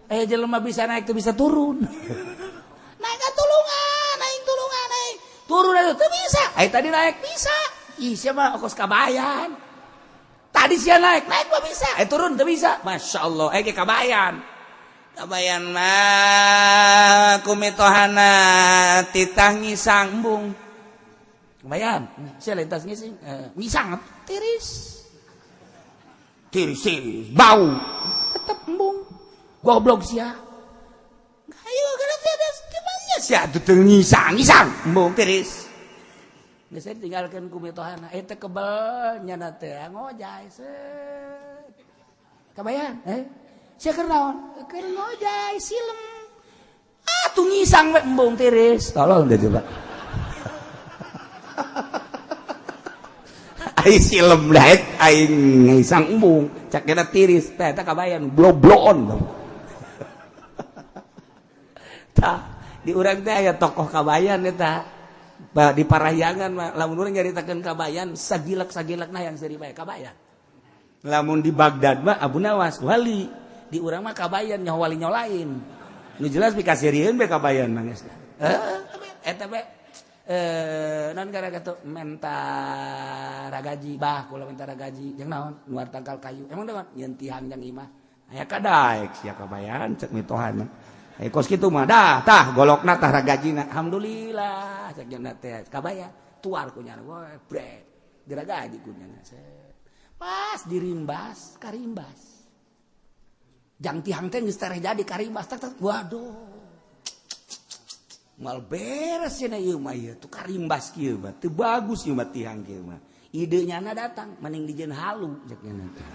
aya jelema bisa naik teu bisa turun naik ka tulungan aing tulungan aing turun atuh teu bisa ai tadi naik bisa ih sia mah kos kabayan Tadi sia naik, naik mah bisa, eh turun teu bisa. Masya Allah, eh kabayan. Kabayan mah ku mitohana titah ngisang embung. Kabayan, sia lain tas ngising, ngisang tiris. Tiris, tiris, bau. Tetep embung. Goblok sia. Ayo kana sia atuh teu ngisang, ngisang embung tiris. Geus ditinggalkeun ku mitohana, eta kebel nyana teh ngojay set. Kabayan, eh? Sia keur naon? Keur ngojay silem. Ah, tuh ngisang we embung tiris. Tolong deh coba. Ai silem daek aing ngisang embung, cak kena tiris teh eta kabayan blobloon. Tah, di urang teh aya tokoh kabayan eta. Di Parahyangan mah lamun urang nyaritakeun kabayan sagilak-sagilakna yang seuri bae kabayan. Lamun di Baghdad mah Abu Nawas wali, di urang mah kabayan nyaho wali nyaho lain. Nu jelas pikaseurieun bae kabayan mah geus. Eta bae non gara kitu menta ragaji bah kula menta ragaji jeung naon nuar tangkal kayu. Emang naon nyeun tihang jang imah. Aya kadaek sia kabayan cek mitohana. Kos kitu mah dah tah golokna tah ragajina. Alhamdulillah cek nya teh kabaya tuar ku nyana brek diragaji ku nyana. Pas dirimbas karimbas. Jang tihang teh geus tereh jadi karimbas tak tak waduh. Mal beres cenah ieu mah ieu tuh karimbas kieu mah teu bagus ieu mah tihang kieu mah. Ide nyana datang mending dijieun halu cek nyana teh.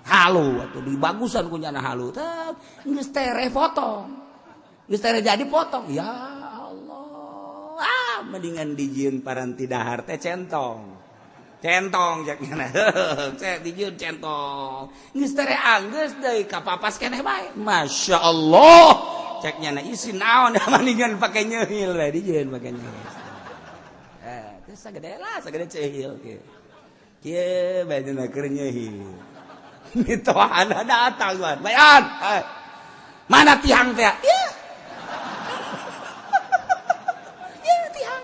Halu atau dibagusan ku nyana halu teh geus tereh potong. Geus tereh jadi potong. Ya Allah. Ah mendingan dijieun paranti dahar teh centong. Centong cek nyana. Cek dijieun centong. Geus tereh anggeus deui kapapas keneh bae. Masya Allah. Cek nyana isi naon mendingan pake nyeuhil we dijieun pake nyeuhil. Teh sagede lah sagede ceuhil kieu. Kieu bae nya keur nyeuhil. Mitohana datang tuan. Bayan. Mana tiang teh? Ya. Ya tiang.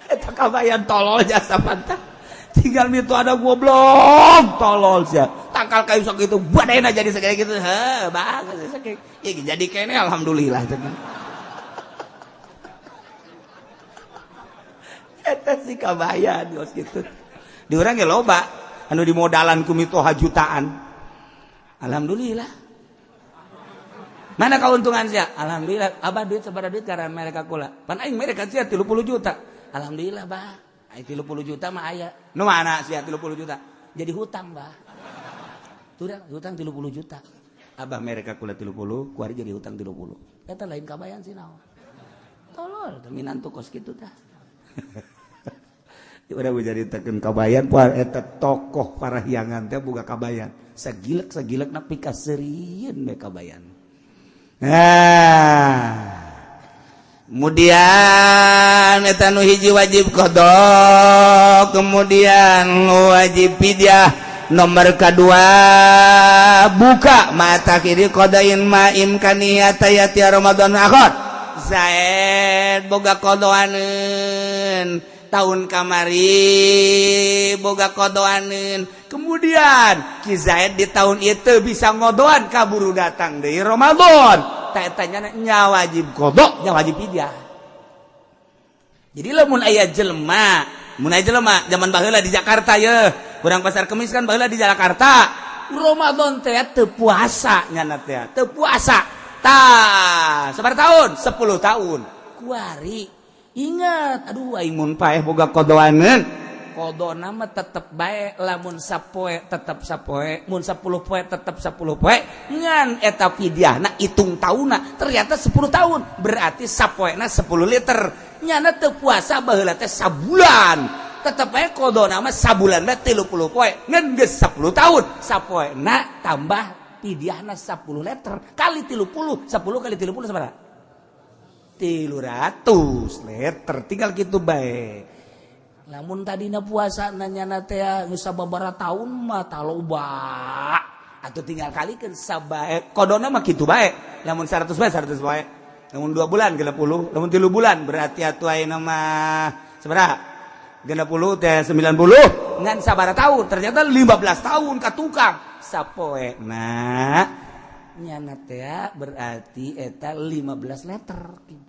Eta kabayan tolol jasa pantah. Tinggal mito ada goblok tolol sia. Tangkal kayu sok itu badena jadi segede gitu. Heh, bagus sakitu. Ya jadi kene alhamdulillah. Eta si kabayan geus kitu. Di urang ge loba anu dimodalan ku mitoha jutaan. Alhamdulillah. Mana keuntungan sia? Alhamdulillah. Abah duit sabaraha duit karena mereka kula. Pan aing mereka sia 30 juta. Alhamdulillah, bah. Aing 30 juta mah aya. Nu mana sia 30 juta? Jadi hutang, bah. Tuh hutang 30 juta. Abah mereka kula 30, kuari jadi hutang 30. Eta lain kabayan sih naon. Tolol, teh minantu kos kitu tah. Udah nyaritakeun kabayan poe eta tokoh Parahyangan teh boga kabayan. Sagilek-sagilek na pikaseurieun we kabayan. Nah, kemudian eta nu hiji wajib qada, kemudian wajib fidyah. Nomor kedua buka mata kiri qadain ma imkaniyata yati Ramadan akhir. Zaid boga qadaankeun tahun kamari boga kodoaneun, kemudian Ki Zaid di tahun itu bisa ngodoan kaburu datang dari Ramadan tak tanya nya wajib qada nya wajib fidyah. Jadi lamun aya jelema mun aya jelema zaman baheula di Jakarta ye urang Pasar Kemis kan baheula di Jakarta Ramadan teh teu puasa nyana teh teu puasa tah sabaraha tahun 10 tahun kuari ingat aduh aing mun paeh boga kodoaneun qadana mah tetep bae lamun sapoe tetep sapoe mun 10 poe tetep 10 poe ngan eta fidyahna hitung taunna ternyata 10 tahun berarti sapoena 10 liter nyana teu puasa baheula teh sabulan tetep bae qadana mah sabulan bae 30 poe ngan geus 10 tahun sapoena tambah fidyahna 10 liter kali 30 10 kali 30 sabaraha 300 liter tinggal gitu bae. Lamun tadina puasa nanya teh geus sababaraha tahun mah taloba atau tinggal kalikeun sabae qadana mah kitu bae. Lamun 100 bae 100 bae, lamun 2 bulan 60, lamun 3 bulan berarti atuh ayeuna mah sabaraha 60 teh 90. Ngan sabaraha tahun? Ternyata 15 tahun ka tukang. Sapoe na nyana teh berarti eta 15 liter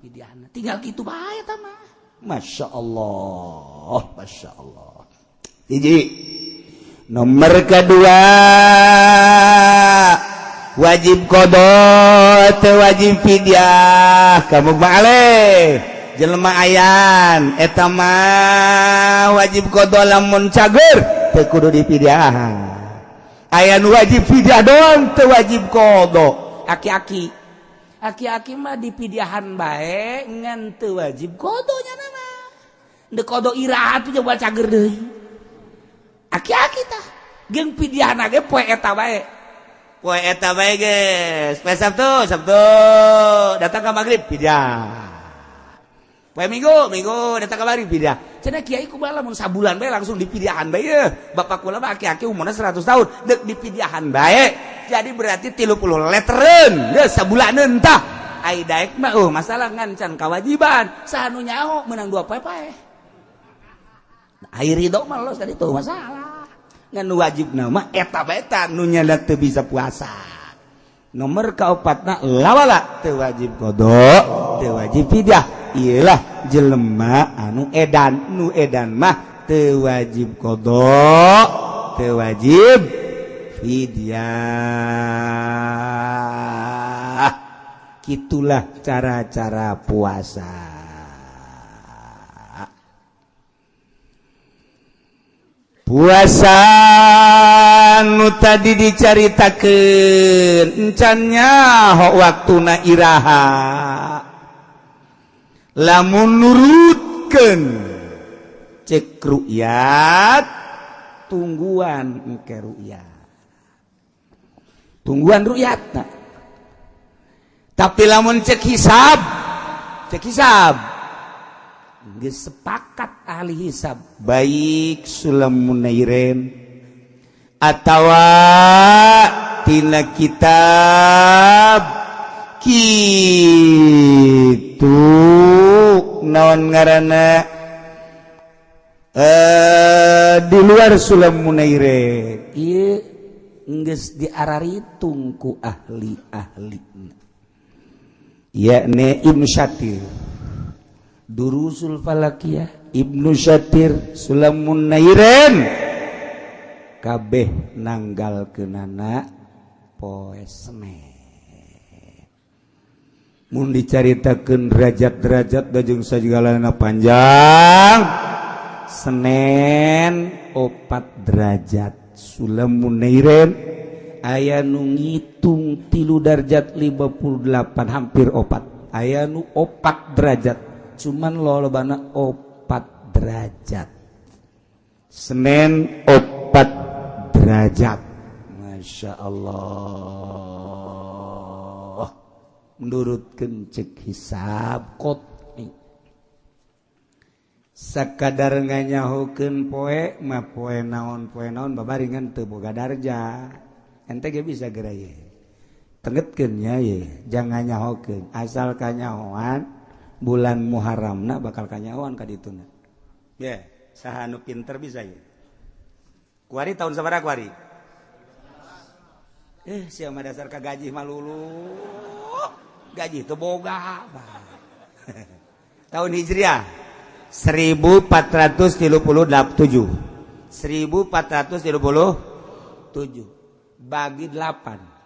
pidiahna. Tinggal kitu bae eta mah. Masya Allah, Masya Allah. Hiji. Nomor kedua, wajib qodho teu wajib fidyah kamu balik jelema ayan eta mah wajib qodho lamun cager teu kudu difidyah. Aya nu wajib fidyah doang, teu wajib qodho. Aki-aki, aki-aki mah dipidyahan bae ngan teu wajib qodho nya mah. Deuk qodho iraha tuh coba cager deui. Aki-aki tah jeung pidyahna ge poe eta bae. Poe eta bae geus. Poe Sabtu, Sabtu datang ka maghrib pidyah. Poe Minggu, Minggu datang ka maghrib pidyah. Cenah kiai kumaha lamun sabulan bae langsung dipidyahan bae ye. Bapak kula mah aki-aki umurna 100 tahun, deuk dipidyahan bae. Jadi berarti 30 leteren geus sabulaneun tah. Ai daek mah masalah ngan can kewajiban. Saha nu nyaho meunang 2 poe pae. Ai ridho mah los tadi tuh masalah. Ngan nu wajib nama eta bae ta nu nyada teu bisa puasa. Nomor kaopatna lawala teu wajib qodho, teu wajib fidyah. Iyalah jelema anu edan, nu edan mah teu wajib qodho, teu wajib fidyah. Gitulah cara-cara puasa. Puasa nu tadi dicaritakeun encan nyaho waktuna iraha. Lamun nurutkeun cek ru'yat, tungguan engke ru'yat, tungguan ru'yat. Tapi lamun cek hisab, cek hisab geus sepakat ahli hisab, baik Sulam Munairin atawa tina kitab kitu naon ngaranna di luar Sulam Munairin ieu geus diararitung ku ahli-ahli, yakni Ibnu Syatir, Durusul Falakiyah, Ibnu Syatir, Sulam Munairin, kabeh nanggal kenana poe Senin. Mun dicaritakeun derajat-derajat jeung sagalana panjang, Senin 4 derajat Sulam Munairin, aya nu ngitung 3 derajat 58, hampir 4, aya nu 4 derajat, cuman lolobana 4 derajat. Senin 4 derajat. Masya Allah, menurutkeun cek hisab qot'i. Sakadar nganyahokeun poe mah poe naon, poe naon babaringan teu boga darjah. Ente ge bisa geura ye tengetkeun nya ye, jangan nyahokeun asal kanyahoan bulan Muharramna bakal kanyahoan ka dituna ye. Saha nu pinter bisa ye? Kuari tahun sabaraha kuari? Sia mah dasar ka gaji mah lulu gaji teu boga. Tahun Hijriah 1437, 1437 bagi 8.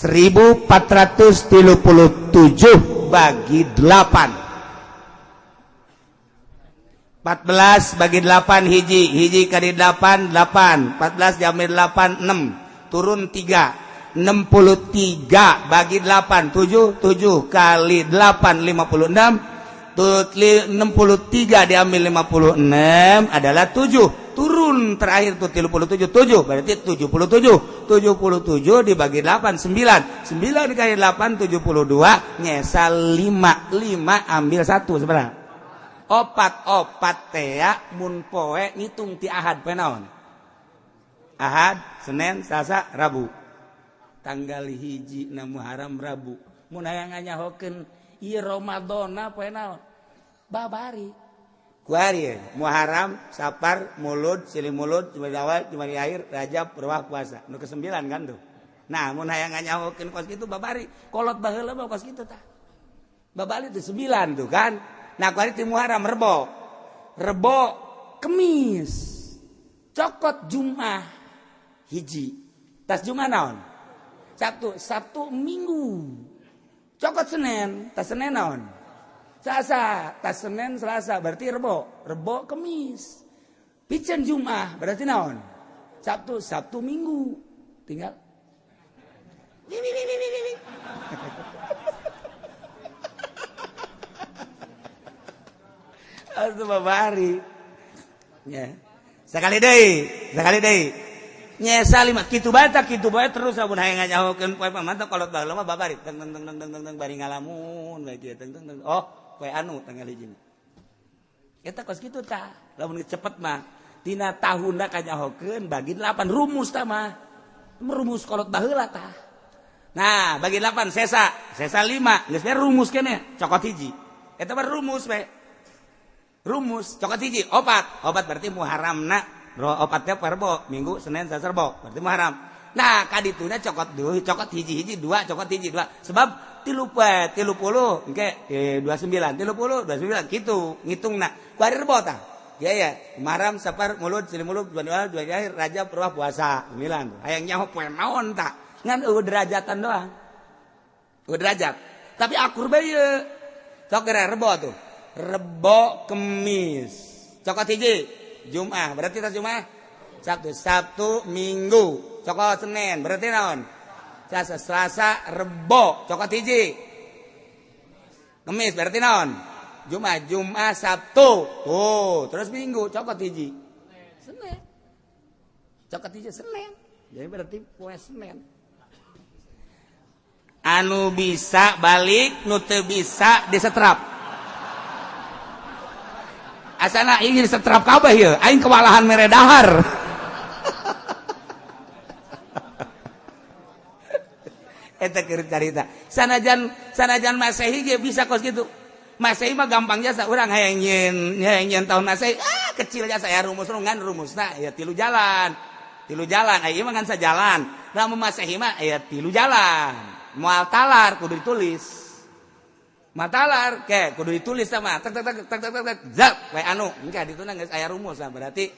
1437 bagi 8, 14 bagi 8 hiji, hiji kali 8 8, 14 diambil 8 6, turun 3, 63 bagi 8 7, 7 kali 8 56, 63 diambil 56 adalah 7, turun terakhir tuh 37, 7 berarti 77, 77 dibagi 8 9, 9 dikali 8 72, nyesal 5, 5 ambil 1 sebenarnya opat, opat tea mun poe ngitung ti Ahad. Poe naon? Ahad, Senin, Selasa, Rabu, tanggal 1 na Muharram Rabu. Mun hayang nganyahokeun ieu Ramadana poe naon? Babari. Kuari Muharram, Sapar, Mulud, Silih Mulud, Jumadil Awal, Jumadil Akhir, Rajab, Ruwah, puasa. Nu ke-9 kan tuh. Nah, mun hayang nganyahokeun kos kitu babari. Kolot baheula mah kos kitu tah. Babari itu 9 tuh kan. Nah, kuari ti Muharram Rebo. Rebo Kemis. Cokot Jumat hiji. Tas Jumat naon? Sabtu, Sabtu Minggu. Cokot Senin, tas Senin naon? Selasa, tas Senin Selasa berarti Rebo, Rebo Kemis. Piceun Jumat berarti naon? Sabtu, Sabtu Minggu. Tinggal Atuh babari. Ya. Sekali deui, sekali deui. Nyesa lima kitu bae tah kitu bae terus lamun hayang nganyahokeun poe pamantau kolot baheula mah babari teng teng teng teng teng teng bari ngalamun bae kieu teng teng teng. Oh, poe anu tanggal hiji. Eta kos kitu tah. Lamun cepet mah tina tahunna kanyahokeun bagi 8 rumus tah mah. Rumus kolot baheula tah. Nah, bagi 8 sesa, sesa 5, geus rumus keneh cokot hiji. Eta mah rumus we. Rumus cokot hiji, opat. Opat berarti Muharramna. Opatnya Rebo, Minggu, Senin, Selasa, Rebo, berarti Muharram. Nah, kadituna cokot dua, cokot hiji-hiji dua, cokot hiji dua. Sebab 30, engke 29, 30, 29 gitu ngitungna. Kuari Rebo tah. Ya ya, Muharram, Sapar, Mulud, Silih Mulud, Jumadil Awal, Jumadil Akhir, Rajab, Ruwah, puasa. 9. Hayang nyaho poe naon tah. Ngan eueuh derajatan doang. Eueuh derajat. Tapi akur bae ieu. Sok geura Rebo tuh. Rebo Kemis. Cokot hiji Jumat, berarti tas Jumat Sabtu, Sabtu Minggu, cokot Senin, berarti naon? Selasa, Selasa, Rebo, cokot hiji Kemis, berarti naon? Jumat, Jumat, Sabtu, tuh, terus Minggu, cokot hiji Senin, cokot hiji Senin, jadi berarti poe Senin. Anu bisa balik, nu teu bisa disetrap. Asana ingin setrap kabeh ieu, aing kewalahan mere dahar. Eta keur carita. Sanajan Masehi ge bisa kos kitu. Masehi mah gampang jasa urang hayang nyieun tahun Masehi, ah kecil jasa ya rumus ngan rumusna ya 3 jalan. 3 jalan, aya mah ngan sajalan. Lamun Masehi mah aya 3 jalan. Moal talar kudu ditulis. Matalar ke kudu ditulis sama tek tek tek tek tek tek zap we anu engke dituna geus aya rumus lah berarti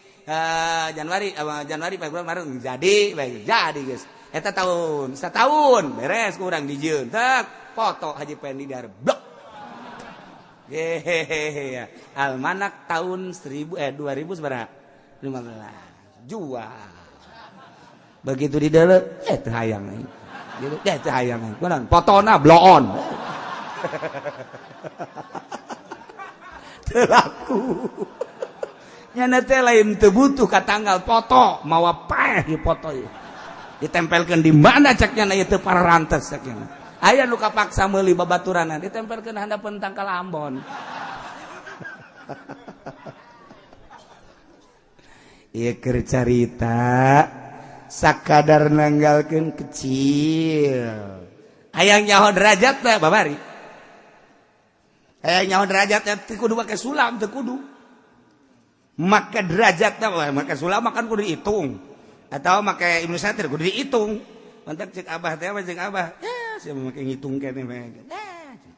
Januari Januari Februari Maret jadi bae jadi geus eta tahun setahun beres kurang dijieun tek foto Haji Pendi dar blok hehehe almanak tahun 2015 jual begitu di dalam teu hayang gitu teu hayang kunaon fotona bloon telaku nyana teh lain teu butuh ka tanggal foto mawa paeh ieu foto ieu ditempelkeun di mana cek nyana ieu teu pararantes cek nyana aya nu kapaksa meuli babaturanna ditempelkeun handapeun tangkal Ambon. Ieu keur carita sakadar nanggalkeun kecil hayang nyaho derajat teh babari. Hayang nyaho derajatnya teu kudu make sulam teu kudu. Make derajatna make sulam makan kudu dihitung. Atau make Ibnu Satir kudu dihitung. Mantak cek abah teh cek abah. Ya sia make ngitung keneh we.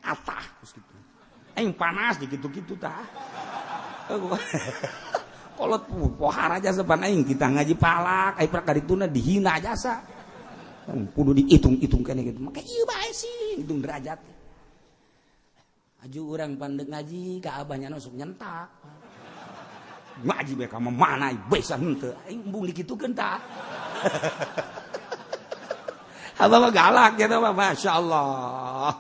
Atah terus kitu. Aing panas di kitu-kitu tah. Kolot pohara jasa pan aing kita ngaji palak, aing prak kadituna dihina jasa. Kudu dihitung-hitung keneh kitu. Make ieu bae sih hitung derajat. Aju urang pandek ngaji ka abahnya sok nyentak. Ngaji bae ka mana bisa henteu. Aing embung dikitukeun tah. Abah mah galak gitu mah masyaallah.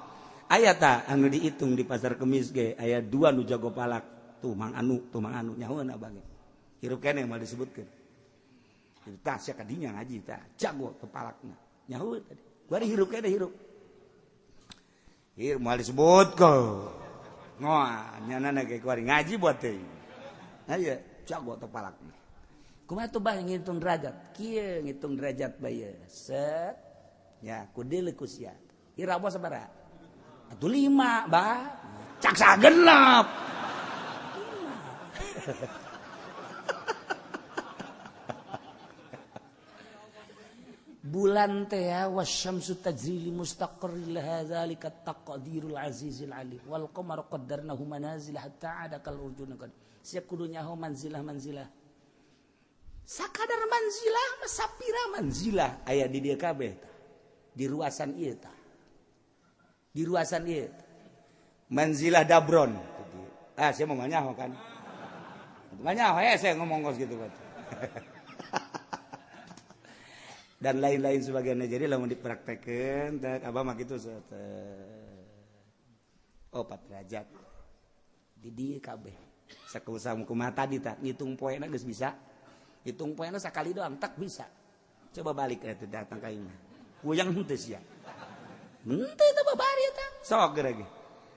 Aya tah anu dihitung di pasar Kemis ge aya 2 nu jago palak. Tuh Mang Anu, tuh Mang Anu nyahoeun abah ge. Hirup keneh moal disebutkeun. Itu tah sia kadinya ngaji tah jago teu palakna. Nyahoeun tadi. Bari hirup keneh hirup. Hir moal disebutkeun. Ngoa nyana ge kuari ngaji buat teh. Aya jago teu palakna. Kumaha tuh bah ngitung derajat? Kieu ngitung derajat bae. Set. Ya, kudeuleu ku sia. Ieu Rabo sabaraha? Atuh 5 bah. Cak sagenep. Bulan teh wasyamsu tajri li mustaqarrin laha zalika taqdirul azizil alim wal qamaru qaddarnahu manazil hatta ada kal urjun qad. Sia kudu nyaho manzilah manzilah. Sakadar manzilah mah sapira manzilah aya di dieu kabeh tah. Di ruasan ieu tah. Di ruasan ieu. Manzilah dabron. Ah, sia mau nyaho kan. Nyaho ya saya ngomong kos gitu kan. Dan lain-lain sebagainya. Jadi lamun dipraktekeun teh abah mah kitu oh 4 derajat. Di dieu kabeh. Sakusaha kumaha tadi tah ngitung poena geus bisa. Hitung poena sakali doang tak bisa. Coba balik eta datang ka imah. Kuyang henteu sia. Henteu teh babari eta. Sok geura ge.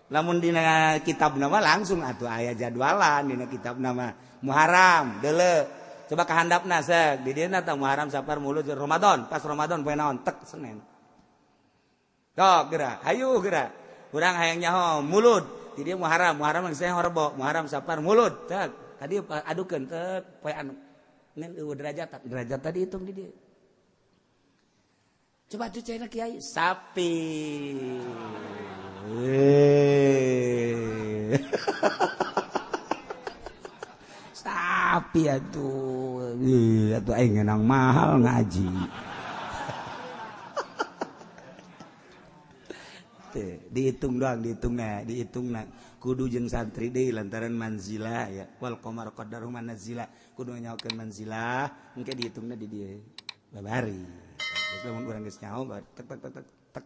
Lamun dina kitab nama langsung atuh aya jadwalan dina kitab nama Muharram deuleu. Coba kahandapna sek di dieu tah Muharram Safar Mulud Ramadan, pas Ramadan poe naon tek Senin. Sok geura, hayu geura. Urang hayang nyaho Mulud, di dieu Muharram, Muharram geus Rebo, Muharram Safar Mulud tek. Tadi adukeun tek poe anu. Ngan eueuh derajat, derajat tadi hitung di dieu. Coba tuh cina kiai sapi. Sapi atuh. Atuh aing ngenang mahal ngaji. Dihitung doang, dihitungna, dihitungna. Kudu jeung santri deui lantaran manzilah ya. Wal qamar qaddaru manazila. Kudu nyaokeun manzilah, engke dihitungna di dieu. Babari. Geus lamun urang geus nyaho tek tek tek tek.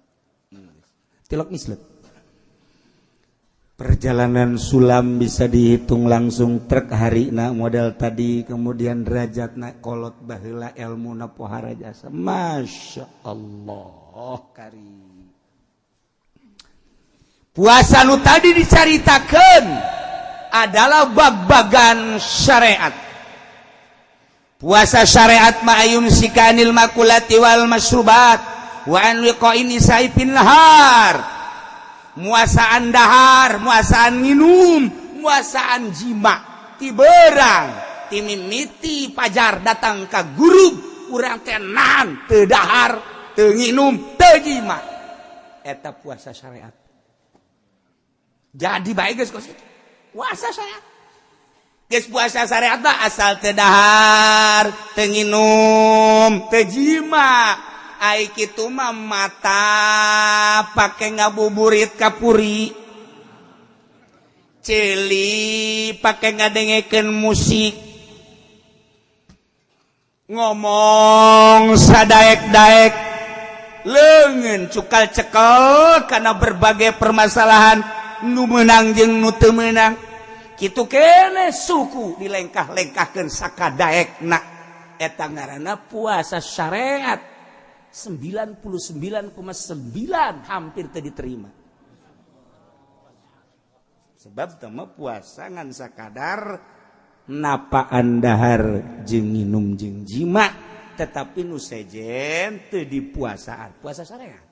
Tilok mislet. Perjalanan sulam bisa dihitung langsung truk harina model tadi, kemudian derajatna kolot baheula elmuna pohara jasa. Masya Allah kari. Puasa nu tadi dicaritakeun adalah bag-bagan syariat. Puasa syariat ma'ayum sikanil makulati wal masrubat wa an wiqa'in nisa'i fin nahar. Muasaan dahar, muasaan minum, muasaan jima, ti berang, ti mimiti pajar datang ka guru, urang teh nahan, teu dahar, teu nginum, teu jima. Eta puasa syariat. Jadi baik geus kos itu. Puasa syariat. Geus puasa syariat mah asal teu dahar, teu nginum, teu jima. Ai kitu mah mata pake ngabuburit kapuri, ceuli pake ngadengekeun musik, ngomong sadaek-daek, leungeun cukal cekel karena berbagai permasalahan nu meunang jeung nu teu meunang. Kitu keneh suku dilengkah-lengkahkeun sakadaekna. Eta ngaranna puasa syariat. 99,9 hampir teu diterima. Sebab teu mah puasa ngan sakadar napaan dahar jeung nginum jeung jima, tetapi nu sejen teu dipuasaan. Puasa syariat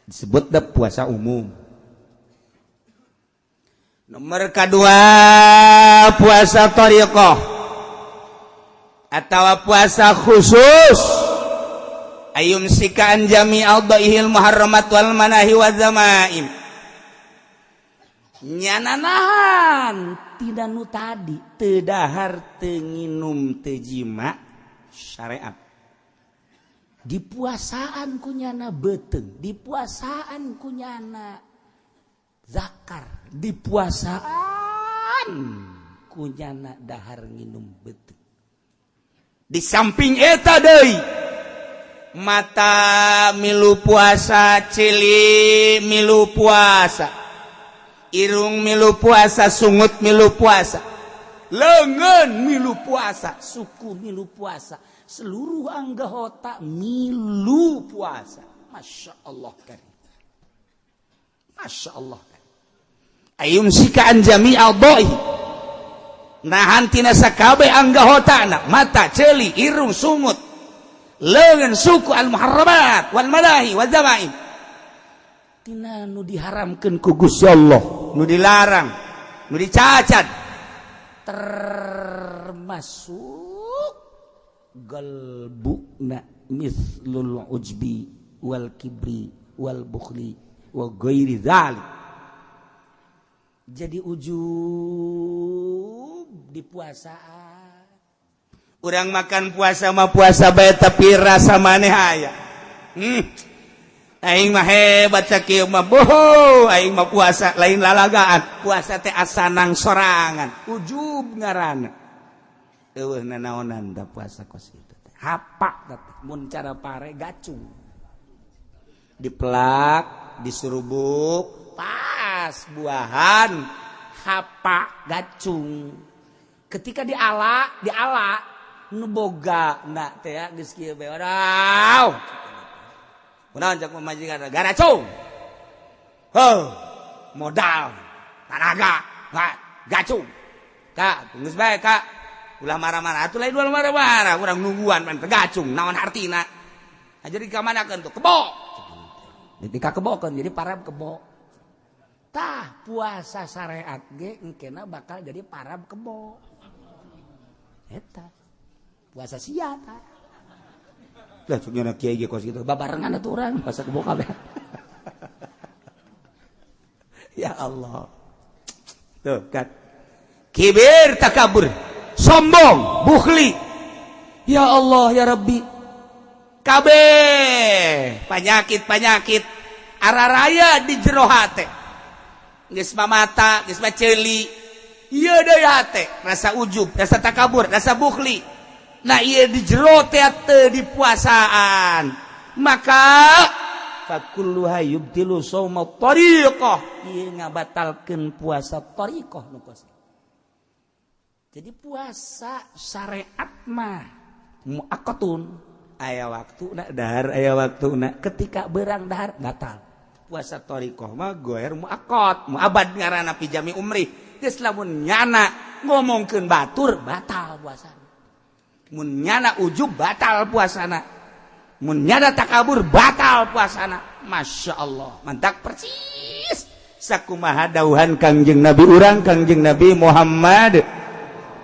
disebut da puasa umum. Nomor kedua puasa thariqah atau puasa khusus. Ayum sikaan jami al-daihil muharramat wal manahi wa zamaim. Nyananahan tidak nu tadi teu dahar teu nginum teu jima syariat. Dipuasaan kunyana beuteung, dipuasaan kunyana zakar, dipuasaan kunyana dahar nginum beuteung. Di samping eta deui mata milu puasa, cili milu puasa, irung milu puasa, sungut milu puasa, lengan milu puasa, suku milu puasa, seluruh anggota milu puasa. Masya Allah karim. Masya Allah karim. Ayum sikaan jami'al doi. Nahan tina sakabe anggotana, mata, celi, irung, sungut, lengan, suku, al-muharramat wal manahi wal zamaim. Tina nu diharamkeun ku Gusti Allah, nu dilarang, nu dicacat, termasuk galbuna mislul ujbi wal kibri wal bukhli wa ghairi dzalik. Jadi ujub di puasaan. Urang makan puasa mah puasa bae, tapi rasa maneh aya. Aing mah hebat sakieu mah, boho aing mah puasa lain lalagaan, puasa teh asanang sorangan, ujub ngaranna. Eueuh nanaonan da puasa kos kitu teh. Hapak teh mun cara pare gacung. Dipelak, diserubuk, pas buahan hapak gacung. Ketika diala, diala nu boga na teh geus kieu bae. Wadaw. Kunaon cak pamajikan garacung. Heuh, modal, tanaga, gacung. Kak, geus bae kak. Ulah marah-marah atuh, lain ulah marah-marah, urang nungguan pan gacung, naon hartina. Nah, jadi kamanakeun tuh kebo. Ketika kebokeun jadi parab kebo. Tah puasa syariat ge engkena bakal jadi parab kebo. Eta. Puasa sia tah. Lah cuknya kiai ge kos kitu babarengan atuh urang puasa kebo kabeh. Ya Allah. Tuh kan. Kibir, takabur, sombong, bukhli. Ya Allah ya Rabbi. Kabeh penyakit-penyakit araraya di jero hate. Geus mata, geus mah ceuli. Ieu deui hate, rasa ujub, rasa takabur, rasa bukhli. Nah, ieu di jero teh teu dipuasaan. Maka fakulluha yubtilu shauma tariqah. Ieu ngabatalkeun puasa tariqah nu kos. Jadi puasa syariat mah muaqqatun, aya waktu nak dahar, aya waktu nak ketika berang dahar batal. Puasa thariqah mah goer muaqqat, muabad ngaranna fi jami umri. Geus lamun nyana ngomongkeun batur batal puasana. Mun nyana ujub batal puasana. Mun nyana takabur batal puasana. Masya Allah, mantak persis sakumaha dauhan Kangjeng Nabi urang, Kangjeng Nabi Muhammad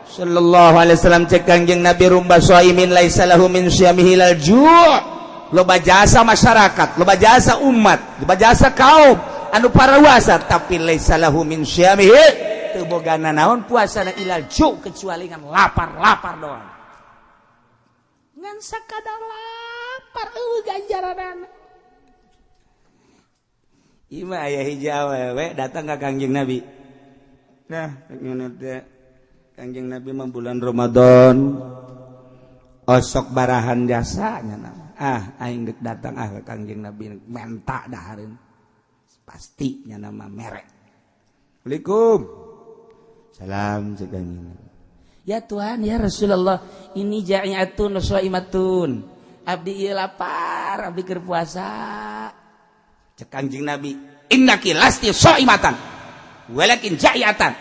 sallallahu alaihi wasallam. Cek Kangjeng Nabi, "Rubba shaimin laisa lahu min syamihi ilal ju'." Loba jasa masyarakat, loba jasa umat, loba jasa kaum anu parawasa, tapi laisa lahu min syamihi, teu boga nanaon puasana, ilal ju', kecuali ngan lapar-lapar doang, ngan sakadar lapar, eueuh ganjaranana. Ima aya hiji awewe datang ka Kangjeng Nabi. Nah, ngene teh Kangjeng Nabi mah bulan Ramadan osok barahan jasanya nama. Ah, aing dek datang ah ke Kangjeng Nabi menta dahareun. Pasti nya nama merek. Assalamualaikum. Salam cek Kangjeng Nabi. Ya Tuhan, ya Rasulullah, ini ja'iatun shaimatun. Abdi ieu lapar, abdi keur puasa. Cek Kangjeng Nabi, "Innaki lasti shaimatan walakin ja'iatan."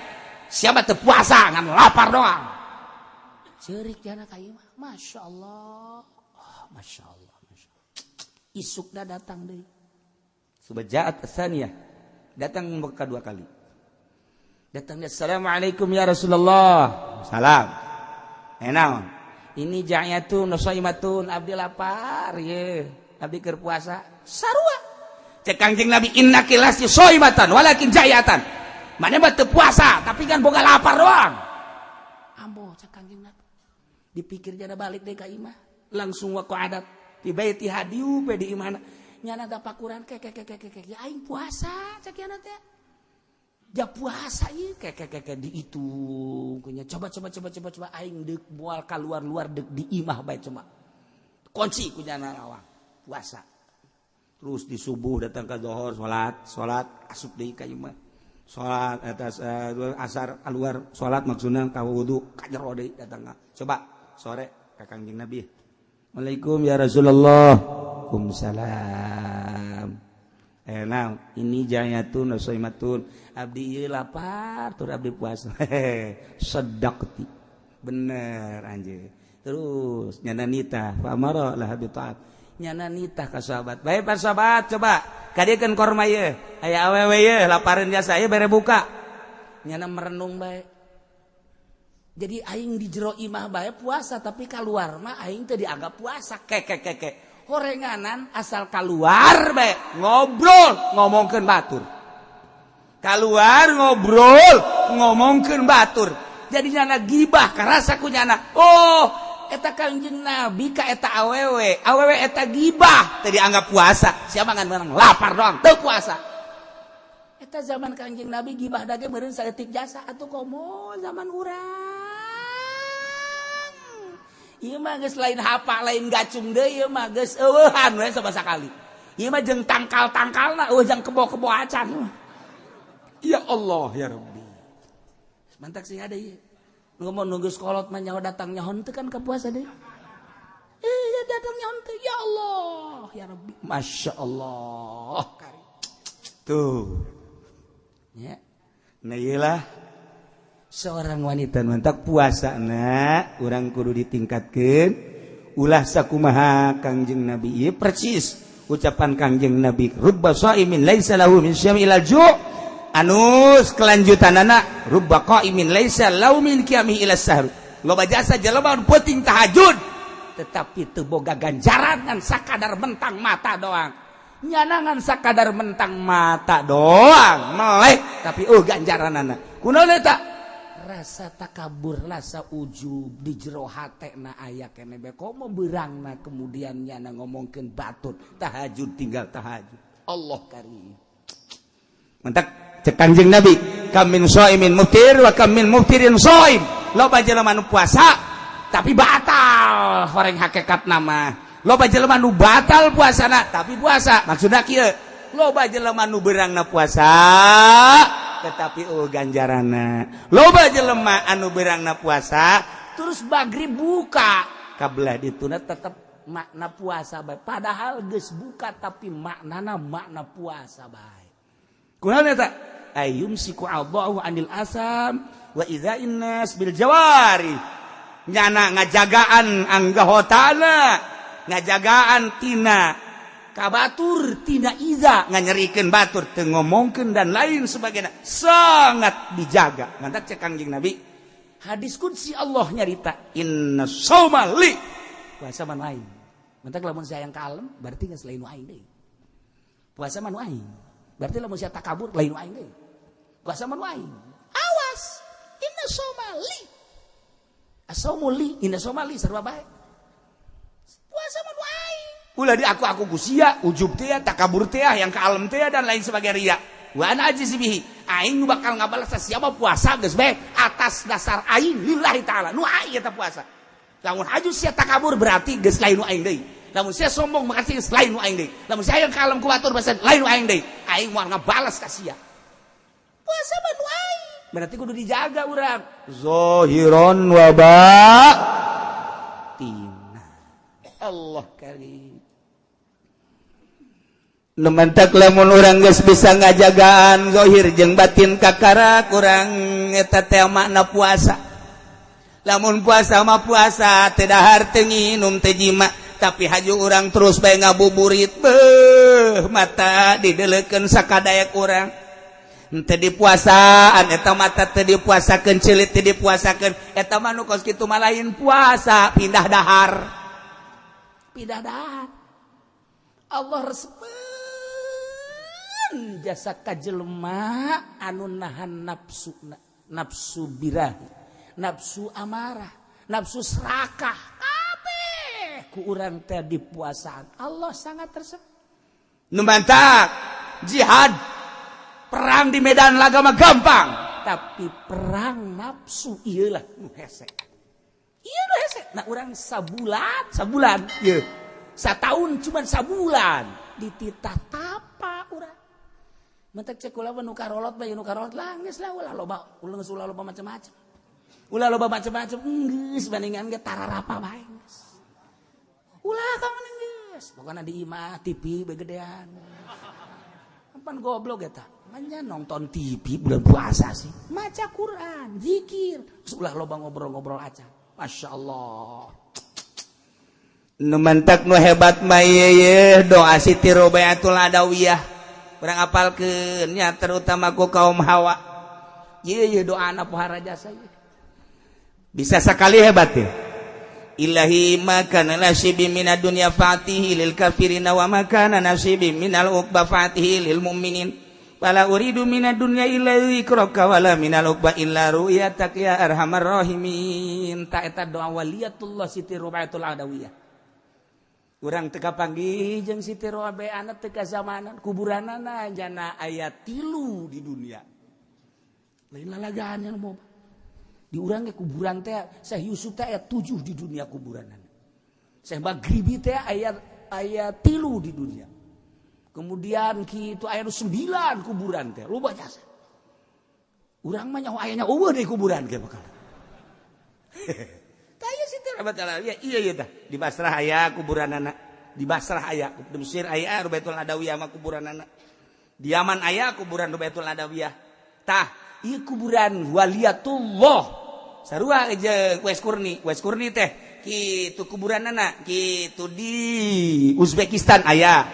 Siapa teu puasa ngan lapar doang. Ceurik jana ka ieu mah. Masya Allah. Oh, Masya Allah, Masya Allah. Isukna datang deui. Subajaat tsaniyah. Datang kedua kali. Datangnya, "Assalamualaikum ya Rasulullah." Salam. Naon? Ini ja'yatun shaimatun, abdi lapar ye. Abdi keur puasa. Sarua. Cek Kangjeng Nabi, "Innaki lasti shaimatan walakin ja'yatan." Mana mah teu puasa, tapi kan boga lapar doang. Ambo cek Kangjeng Nabi. Dipikir jana balik deh ka imah. Langsung waqa'adat di baiti hadiu pe di imahna. Nyana tapakuran ke ke ke ke ke ya aing puasa cek yana teh. Ja puasa ieu ke ke ke ke dihitung kunya, coba coba coba coba coba, aing deuk moal keluar-luar, deuk di imah bae, coba kunci ku nyana lawang puasa. Terus di subuh datang ke zohor, salat salat, asup deui ka imah, salat atas asar keluar salat, maksudna ka wudu, ka jero deui datang. Coba sore ka Kangjeng Nabi, "Assalamualaikum ya Rasulullah." Waalaikumsalam. Nah, ini jayatun shaimatun, abdi ieu lapar tur abdi puasa. Sedakti, bener anjir. Terus nyana nita fa amara laha bi ta'at. Nyana nitah ka sahabat. Bae para sahabat, coba kadiekeun korma ieu. Aya awewe ieu lapareun jasa ieu bere buka. Nyana merenung bae. Jadi aing di jero imah bae puasa, tapi keluar mah aing teu dianggap puasa. Keke keke. Horenganan asal keluar bae ngobrol ngomongkeun batur. Keluar ngobrol ngomongkeun batur. Jadi nyana gibah karasa ku nyana. Oh, eta Kangjeng Nabi ka eta awewe. Awewe eta gibah teu dianggap puasa. Siapa ngan menang lapar doang teu puasa. Eta zaman Kangjeng Nabi gibah dage meureun saeutik jasa atuh komo zaman urang. Ieu mah geus lain hapa lain gacung deui, ieu mah geus eueuhan we sabasa sakali. Ieu mah jeung tangkal-tangkalna eueuh jang kebo-kebo acan. Ya Allah ya Rabbi. Mantak sing ada ieu. Ngomong nunggu sekolot mah nyawa datang nyaho teu kan ka puasa deui. Eh, datang nyaho teu, ya Allah ya Rabbi. Masya Allah. Tuh. Ya. Nah iyalah seorang wanita mantak puasa na urang kudu ditingkatkeun ulah sakumaha Kangjeng Nabi ieu persis ucapan Kangjeng Nabi, rubba shaimin laisa lahu min syami ilal ju', anus kelanjutanana rubba qaimin laisa lahu min qiyamihi ila sahur. Loba jasa jelema penting tahajud tetapi teu boga ganjaran ngan sakadar mentang mata doang. Nyana ngan sakadar mentang mata doang melek tapi oh ganjaranana kunaon eta? Rasa takabur, rasa ujub di jero hatena aya keneh bae, komo beurangna kemudian nyana ngomongkeun batur tahajud tinggal tahajud. Allah karim. Mantak cek Kanjeng Nabi, kam min shaimin muftir wa kam min muftirin shaim. Loba jelema nu puasa tapi batal horeng hakikat nama, loba jelema nu batal puasana tapi puasa. Maksudna kieu, loba jelema nu beurangna puasa tetapi oh ganjarana, loba jelema anu beurangna puasa terus magrib buka kabelah dituna tetep makna puasa bae, padahal geus buka tapi maknana makna puasa bae. Kunaon eta? Ayumsiku Allahu anil asam wa idza'in nas bil jawari. Nyana ngajagaan anggahotana, ngajagaan tina kabatur, tina iza nganyerikeun batur, teu ngomongkeun dan lain sebagainya, sangat dijaga. Mantak cek Kangjeng Nabi, hadis qudsi, Allah nyarita, inna shauma li, puasa mah nu aing. Mantak lamun saya yang kalem berarti geus lain nu aing deui. Puasa mah nu aing. Berarti lamun sia takabur lain nu aing deui. Puasa mah nu aing. Awas, inna shauma li, asaumu li, inna shauma li, sarua bae. Puasa mah nu aing, ulah di aku ku sia ujub teh, takabur teh, yang kalem teh, dan lain sebagainya, ria. Wa ana ajzi bihi, aing nu bakal ngabalas siapa. Puasa geus bae atas dasar aing lillahi taala, nu aing eta puasa. Lamun haju sia takabur berarti geus lain nu aing deui. Lamun sia sombong makasih geus lain nu aing deui. Lamun sia yang kalem ku batur bahasa lain nu aing deui. Aing moal ngabalas ka sia. Puasa mah nu aing, berarti kudu dijaga urang zahiron wa batina. Allah karim. Nu mantak lamun urang geus bisa ngajagaan zahir jeung batin kakara kurang, eta teh makna puasa. Lamun puasa mah puasa teu dahar, teu nginum, teu jima, tapi haju urang terus bae ngabuburit, beuh, mata dideleukeun sakadaek urang teu dipuasaan eta, mata teu dipuasakeun, celit teu dipuasakeun, eta mah nu kos kitu mah lain puasa, pindah dahar, pindah dahar. Allah resepeun jasa ka jelema anu nahan nafsu, nafsu birahi, nafsu amarah, nafsu serakah, kabeh ku urang teh dipuasaan. Allah sangat resep. Nu mantak jihad perang di medan laga mah gampang, tapi perang nafsu iyalah nu hese, iya nu hese. Nah, urang sabulan sabulan ieu satahun cuman sabulan dititah tapa urang. Mentek cek kula nu karolot bae, nu karolot lah geus lah, ulah loba, ulah geus, ulah loba macam-macam, ulah loba macam-macam, geus bandingan ge tararapa bae geus. Ulah ka mana geus, pokona di imah TV begedean. Pan goblok eta. Manya nonton TV bulan puasa sih. Maca Quran, zikir, terus ulah loba ngobrol-ngobrol aja. Masya Allah. Nu mantak nu hebat mah ye doa Siti Robiatul Adawiyah. Urang apalkeun nya, terutama ku kaum hawa. Ye ye doa anak pohara jasa ye. Bisa sekali hebat ya. Ilahi ma kana nasibi minad dunya fatihi lil kafirina wa ma kana nasibi minal uqba fatihi lil mu'minin. Fala uridu minad dunya illa dzikraka wala minal uqba illa ru'yatak ya arhamar rahimin. Ta eta doa waliyatullah Siti Rubiatul Adawiyah. Urang teu kapanggih jeung Siti Rubiah teu kazamanan, kuburanana jana aya 3 di dunia. Lain lalagaan yang mau di urang ge kuburan teh Syekh Yusuf teh aya 7 di dunia kuburanana. Syekh Maghribi teh aya 3 di dunia. Kemudian kitu aya 9 kuburan teh, loba jasa. Urang mah nyaho ayana eueuh deui kuburan ge bakal. Tah ieu Siti Rubiatul Adawiyah, iya ieu tah. Di Basrah aya kuburanana, di Basrah aya, di Mesir aya Rubiatul Adawiyah mah kuburanana. Di Yaman aya kuburan Rubiatul Adawiyah. Tah, ieu kuburan waliyatullah. Sarua jeung Uwais Qurni, Uwais Qurni teh kitu kuburanana, kitu di Uzbekistan aya.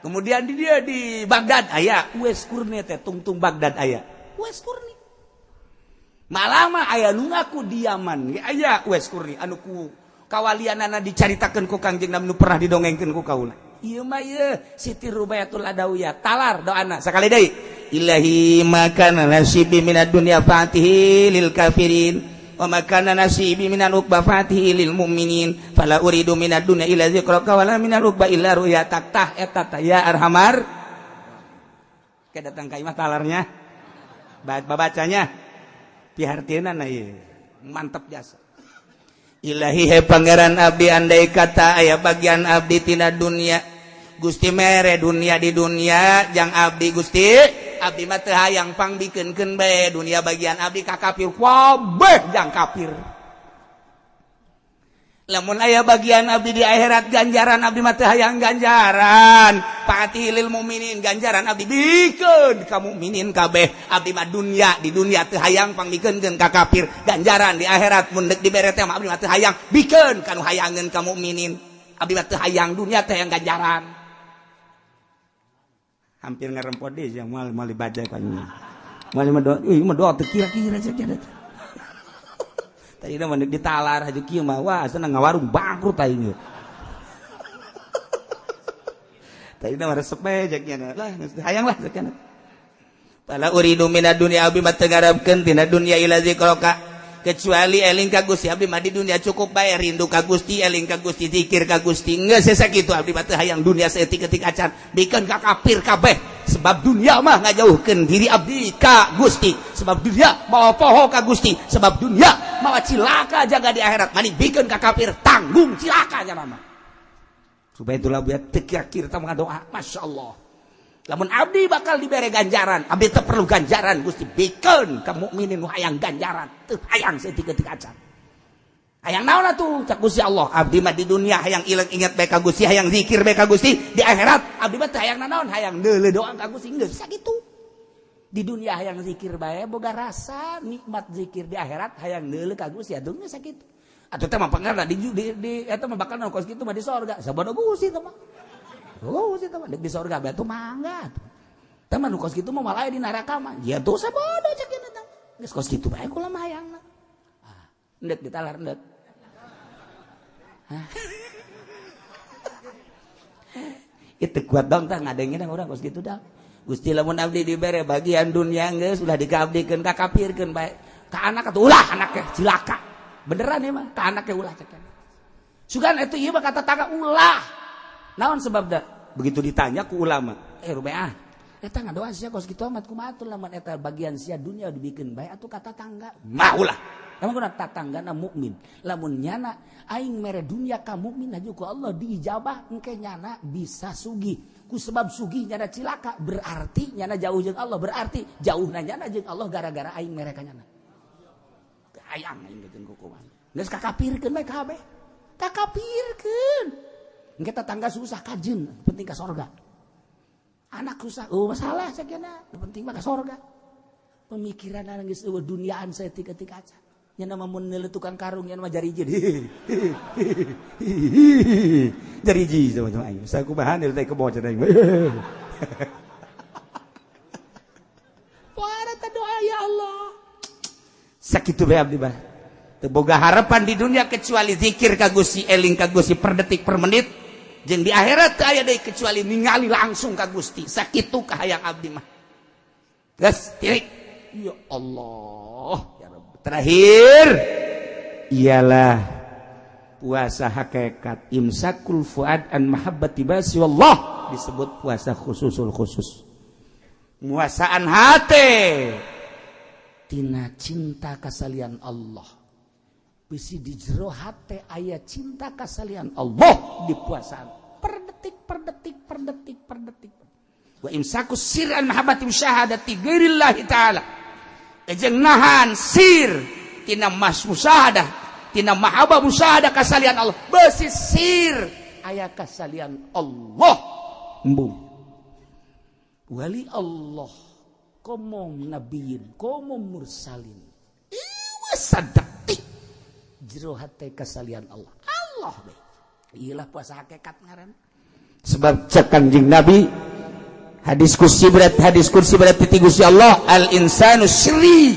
Kemudian di dia di Baghdad aya, Uwais Qurni teh tungtung Baghdad aya. Uwais Qurni. Malah mah aya nu ngaku di Yaman ge aya Uwais Qurni anu ku kawalianana dicaritakeun ku Kangjeng Nabi nu pernah didongengkeun ku kaula. Ieu mah ieu Siti Rubiatul Adawiyah talar doana sakali deui. Ilahi ma kana nasibi minad dunya fatihi lil kafirin wa ma kana nasibi minal uqba fatihi lil mu'minin fala uridu minad dunya illa dzikraka wala minal uqba illa ru'yatak. Tah eta tah ya arhamar. Ke datang ka imah talarnya babacanya pihartieunana ieu mantep jasa. Ilahi he pangeran abdi, andai kata aya bagian abdi tina dunia, Gusti mere dunia di dunia jang abdi Gusti, abdi mah teu hayang, pangbikeunkeun bae dunia bagian abdi ka kafir kabeh jang kafir. Lamun aya bagian abdi di akhirat ganjaran, abdi mah teu hayang ganjaran, fatihi lil mukminin, ganjaran abdi bikeun ka mukminin kabeh. Abdi mah dunia di dunia teu hayang, pangbikeunkeun ka kafir. Ganjaran di akhirat mun deuk dibere teh mah abdi mah teu hayang, bikeun ka nu hayangeun ka mukminin. Abdi mah teu hayang dunia, teh hayang ganjaran. Hampir ngerempot deh yang mal mal dibaca kan mal mah doa, ih mah doa teu kira-kira cek eta. Tadi mah ditalar aja kieu mah, wah senang ngawarung bangkrut aing. Tadi mah resep bae cek nya lah, hayang lah cek nya. Fala uridu minad dunya, abdi mah teu ngarepkeun tina dunya illa zikraka, kecuali eling ka Gusti. Abdi mah di dunia cukup bae rindu ka Gusti, eling ka Gusti, zikir ka Gusti, geus sakitu. Abdi mah teu hayang dunia saeutik-eutik acan, bikeun ka kafir kabeh, sebab dunia mah ngajauhkeun diri abdi ka Gusti, sebab dunia mawa poho ka Gusti, sebab dunia mawa cilaka jaga di akhirat. Mani bikeun ka kafir, tanggung cilaka nya mah. Supaya itulah buat teu kira-kira tah doa, Masya Allah. Lamun abdi bakal dibere ganjaran, abdi teu perlu ganjaran Gusti, bikeun ka mukminin nu hayang ganjaran, teu hayang saeutik-eutik acan. Hayang naon atuh cak Gusti Allah? Abdi mah di dunia hayang ilang ingat bae ka Gusti, hayang zikir bae ka Gusti. Di akhirat abdi mah teu hayang nanaon, hayang deuleu doa ka Gusti, geus sakitu. Di dunia hayang zikir bae boga rasa nikmat zikir, di akhirat hayang deuleu ka Gusti atuh geus sakitu. Atuh teh mah pangarna di eta mah bakal kos kitu mah di sorga. Sabodo Gusti teh mah. Oh, Gusti teh mah di sorga bae atuh mangga. Teh mah nu kos kitu mah malah di neraka mah. Ya tuh sabodo cek ieu teh. Geus kos kitu bae kula mah hayangna. Ah, endek ditalar endek. Hah? Itu kuat dong tah ngadengin urang kos kitu dah. Gusti, lamun abdi dibere bagian dunia geus ulah dikaabdikeun ka kafirkeun bae. Ka anak atuh ulah, anaknya cilaka. Beneran ya mah ka anaknya ulah cek. Sugan itu ieu mah kata tetangga ulah. Naon sebabna? Begitu ditanya ku ulama, eh Rubeah, eta ngadoa sia kos kitu amat kumaha atuh lamun eta bagian sia dunia dibikeun bae atuh ka tatangga? Mah ulah. Emang kuna tatanggana mukmin. Lamun nyana aing mere dunia ka mukmin aja ku Allah diijabah, engke nyana bisa sugih. Ku sebab sugih nyana cilaka, berarti nyana jauh jeung Allah, berarti jauhna nyana jeung Allah gara-gara aing mere ka nyana. Hayang aing bikeun kukuman. Geus kakapirkeun bae kabeh. Kakapirkeun. Engke tetangga susah kajeun, penting ka sorga. Anak susah, oh masalah sakiana, penting mah ka sorga. Pemikiran geus eueuh duniaan saeutik-eutik aja. Nya nama mun neuleuh tukang karung nya mah jariji. Jariji sama aing. Sakumaha teh kebo cenah aing. Poara teh doa ya Allah. Sakitu bae abdi mah. Teu boga harapan di dunia kecuali zikir ka Gusti, eling ka Gusti per detik per menit. Jeung di akhirat teu aya deui kecuali ningali langsung ka Gusti. Sakitu kahayang abdi mah. Geus titik. Ya Allah. Terakhir ialah puasa hakikat imsakul fuad an mahabbati basi wallah, disebut puasa khususul khusus, muasaan hate tina cinta kasalian Allah. Bisi di jero hate aya cinta kasalian Allah dipuasaan per detik per detik per detik per detik. Wa imsakus sir an mahabbati musyahadati ghairillahi ta'ala, jeung nahan sir tina mas musyahadah tina mahabbah musyahadah kasalian Allah. Besi sir aya kasalian Allah embung wali Allah komo nabiyin komo mursalin ieu sadetik jero hate kasalian Allah. Allah bae ieulah puasa hakikat ngaran. Sebab cek Kanjeng Nabi hadis kursi berat, hadis kursi berat ti Gusti Allah, al insanu sirri,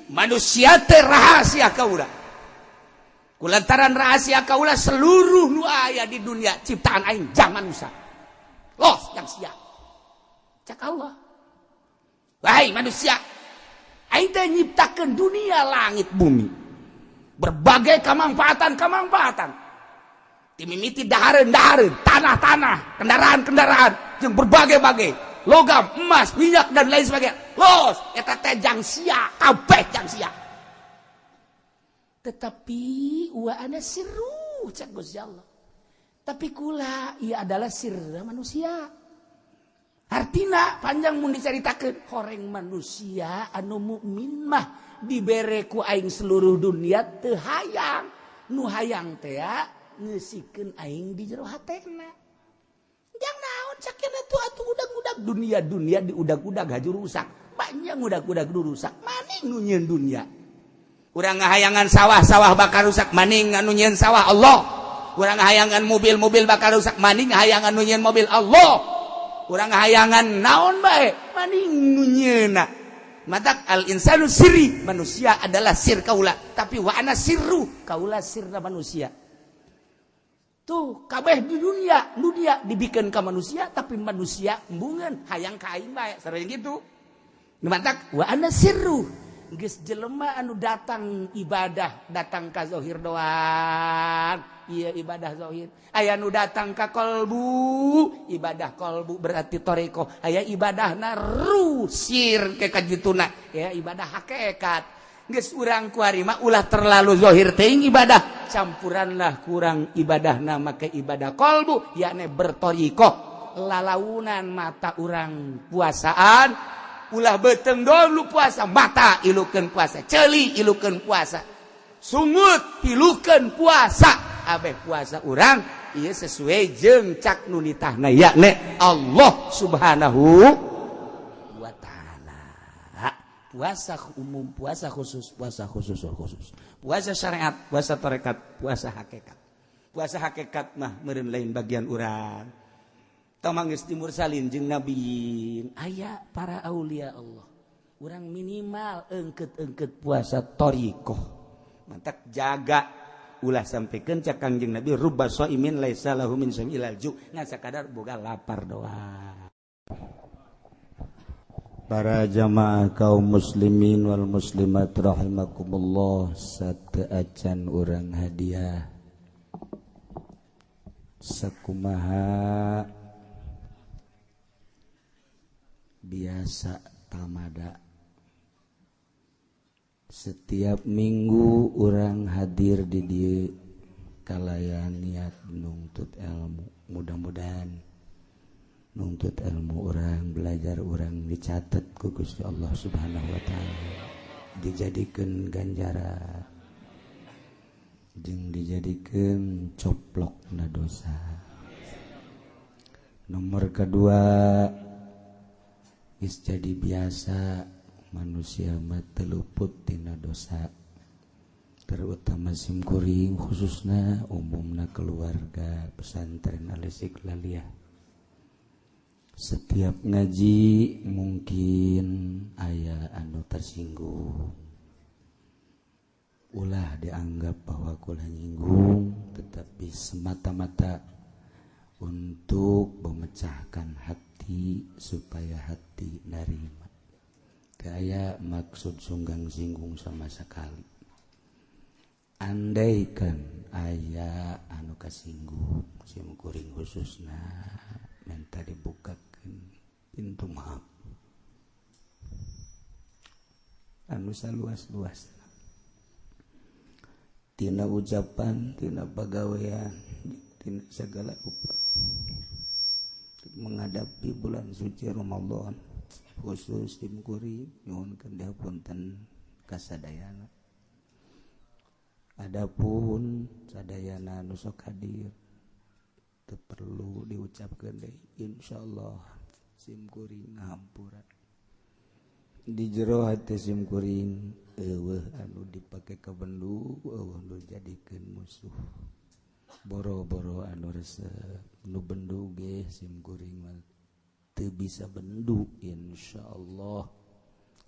manusia teh rahasia kaula. Kulantaran rahasia kaula seluruh nu aya di dunia ciptaan aing jang manusia los yang sia. Cak Allah, wahai manusia, aing teh nyiptakeun dunia langit bumi berbagai kamanfaatan-kamanfaatan timimiti dahareun-dahareun, tanah-tanah, kendaraan-kendaraan jeung berbagai-bagai logam, emas, minyak dan lain sebagainya. Los eta teh jang sia, kabeh jang sia. Tetapi wa ana sirru, cak Gusti Allah. Tapi kula ia adalah sirra manusia. Artina panjang mun dicaritakeun, horeng manusia anu mukmin mah dibere ku aing seluruh dunia teu hayang, nu hayang teh ngeusikeun aing di jero hatena. Jang naon cakena tuh atuh udag-udag dunia, dunia diudag-udag haju rusak. Banyak udag-udag rusak, maning nu nyieun dunia. Urang ngahayangan sawah-sawah bakal rusak, maning anu nyieun sawah Allah. Urang ngahayangan mobil-mobil bakal rusak, maning hayangan nu nyieun mobil Allah. Urang ngahayangan naon bae, maning nu nyieunna. Matak al insanu sirri, manusia adalah sir kaula, tapi wa ana sirru, kaula sirna manusia. Tuh kabeh di dunia, dunia dibikin ke manusia, tapi manusia embungan hayang ka aing bae, sering gitu. Matak wa ana sirru, geus jelema anu datang ibadah, datang ka zahir doang. Iya ibadah zahir. Aya nu datang ka kolbu, ibadah kolbu berarti toreko. Aya ibadahna ruh sir ke kajituna, ya ibadah hakikat. Geus urang kuari mah ulah terlalu zahir teuing ibadah, campuranlah kurang ibadahna make ibadah kolbu, yakni bertorikoh. Lalaunan mata urang puasaan, ulah beteng dulu puasa, mata ilukeun puasa, ceuli ilukeun puasa, sungut pilukeun puasa, abeh puasa urang ieu sesuai jeung cak nu nitahna yakni Allah Subhanahu wa ta'ala. Puasa umum, puasa khusus, puasa khusus khusus, puasa syariat, puasa tarekat, puasa hakikat. Puasa hakikat mah meureun lain bagian urang. Tong geus dimursalin jeung nabiin, aya para aulia Allah. Urang minimal engket-engket puasa thariqah. Mantak jaga ulah sampaikan cak Kangjeng Nabi rubba shaimin laisa lahu min shaim ilal ju, ngan sakadar boga lapar doang. Para jamaah kaum muslimin wal muslimat rahimakumullah, sateuacan urang hadiah sakumaha biasa tamada setiap minggu urang hadir di dieu kalayan niat nuntut ilmu. Mudah-mudahan nuntut ilmu orang, belajar orang dicatat ku Gusti Allah Subhanahu wa taala, dijadikeun ganjaran jeung dijadikeun coplokna dosa. Nomor kedua, geus jadi biasa manusia mah teu luput tina dosa. Terutama simkuring, khususnya umumna keluarga pesantren Al-Istiqlaliyah. Setiap ngaji mungkin aya anu tersinggung, ulah dianggap bahwa kula nyinggung, tetapi semata-mata untuk memecahkan hati supaya hati nerima. Kayak maksud sunggang singgung sama sekali. Andaikan aya anu kasinggung, sim kuring khususna minta dibukakan pintu maaf anu saluas-luas, tina ucapan, tina pagawean, tina segala rupa. Menghadapi bulan suci Ramadan khusus sim kuring nyuhunkeun dihapunten kasadayana. Adapun sadayana nu sok hadir teu perlu diucapkeun deui, insyaallah sim kuring ngahampura. Di jero hati sim kuring eueuh anu dipake ka bendu, eueuh nu jadikeun musuh. Boro-boro anu resep nu bendu ge sim kuring mah teu bisa bendu, insyaallah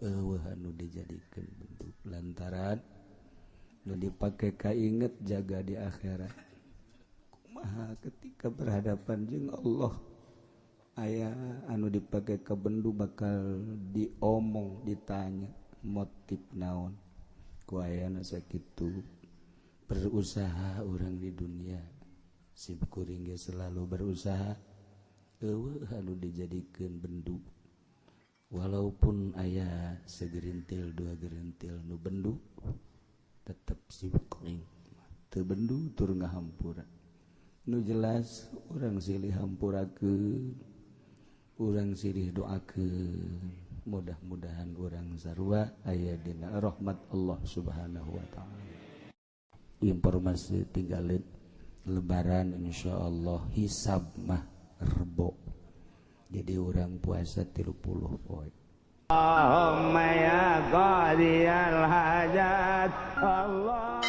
eueuh anu dijadikeun bendu lantaran nu dipake kainget jaga di akhirat. Kumaha ketika berhadapan jeung Allah, aya anu dipake ka bendu bakal diomong, ditanya motif naon ku ayana sakitu. Berusaha orang di dunia, sim kuring ge selalu berusaha eueuh anu dijadikeun bendu, walaupun aya segerintil dua gerintil nu bendu, tetep sim kuring teu bendu tur ngahampura. Nu jelas urang silih hampurakeun, urang silih doakeun, mudah-mudahan urang sarua aya dina rahmat Allah Subhanahu wa taala. Informasi tinggalin lebaran insyaallah hisab mah Rebo, jadi urang puasa 30 poe. Allahumma ya qadiyal hajat Allah.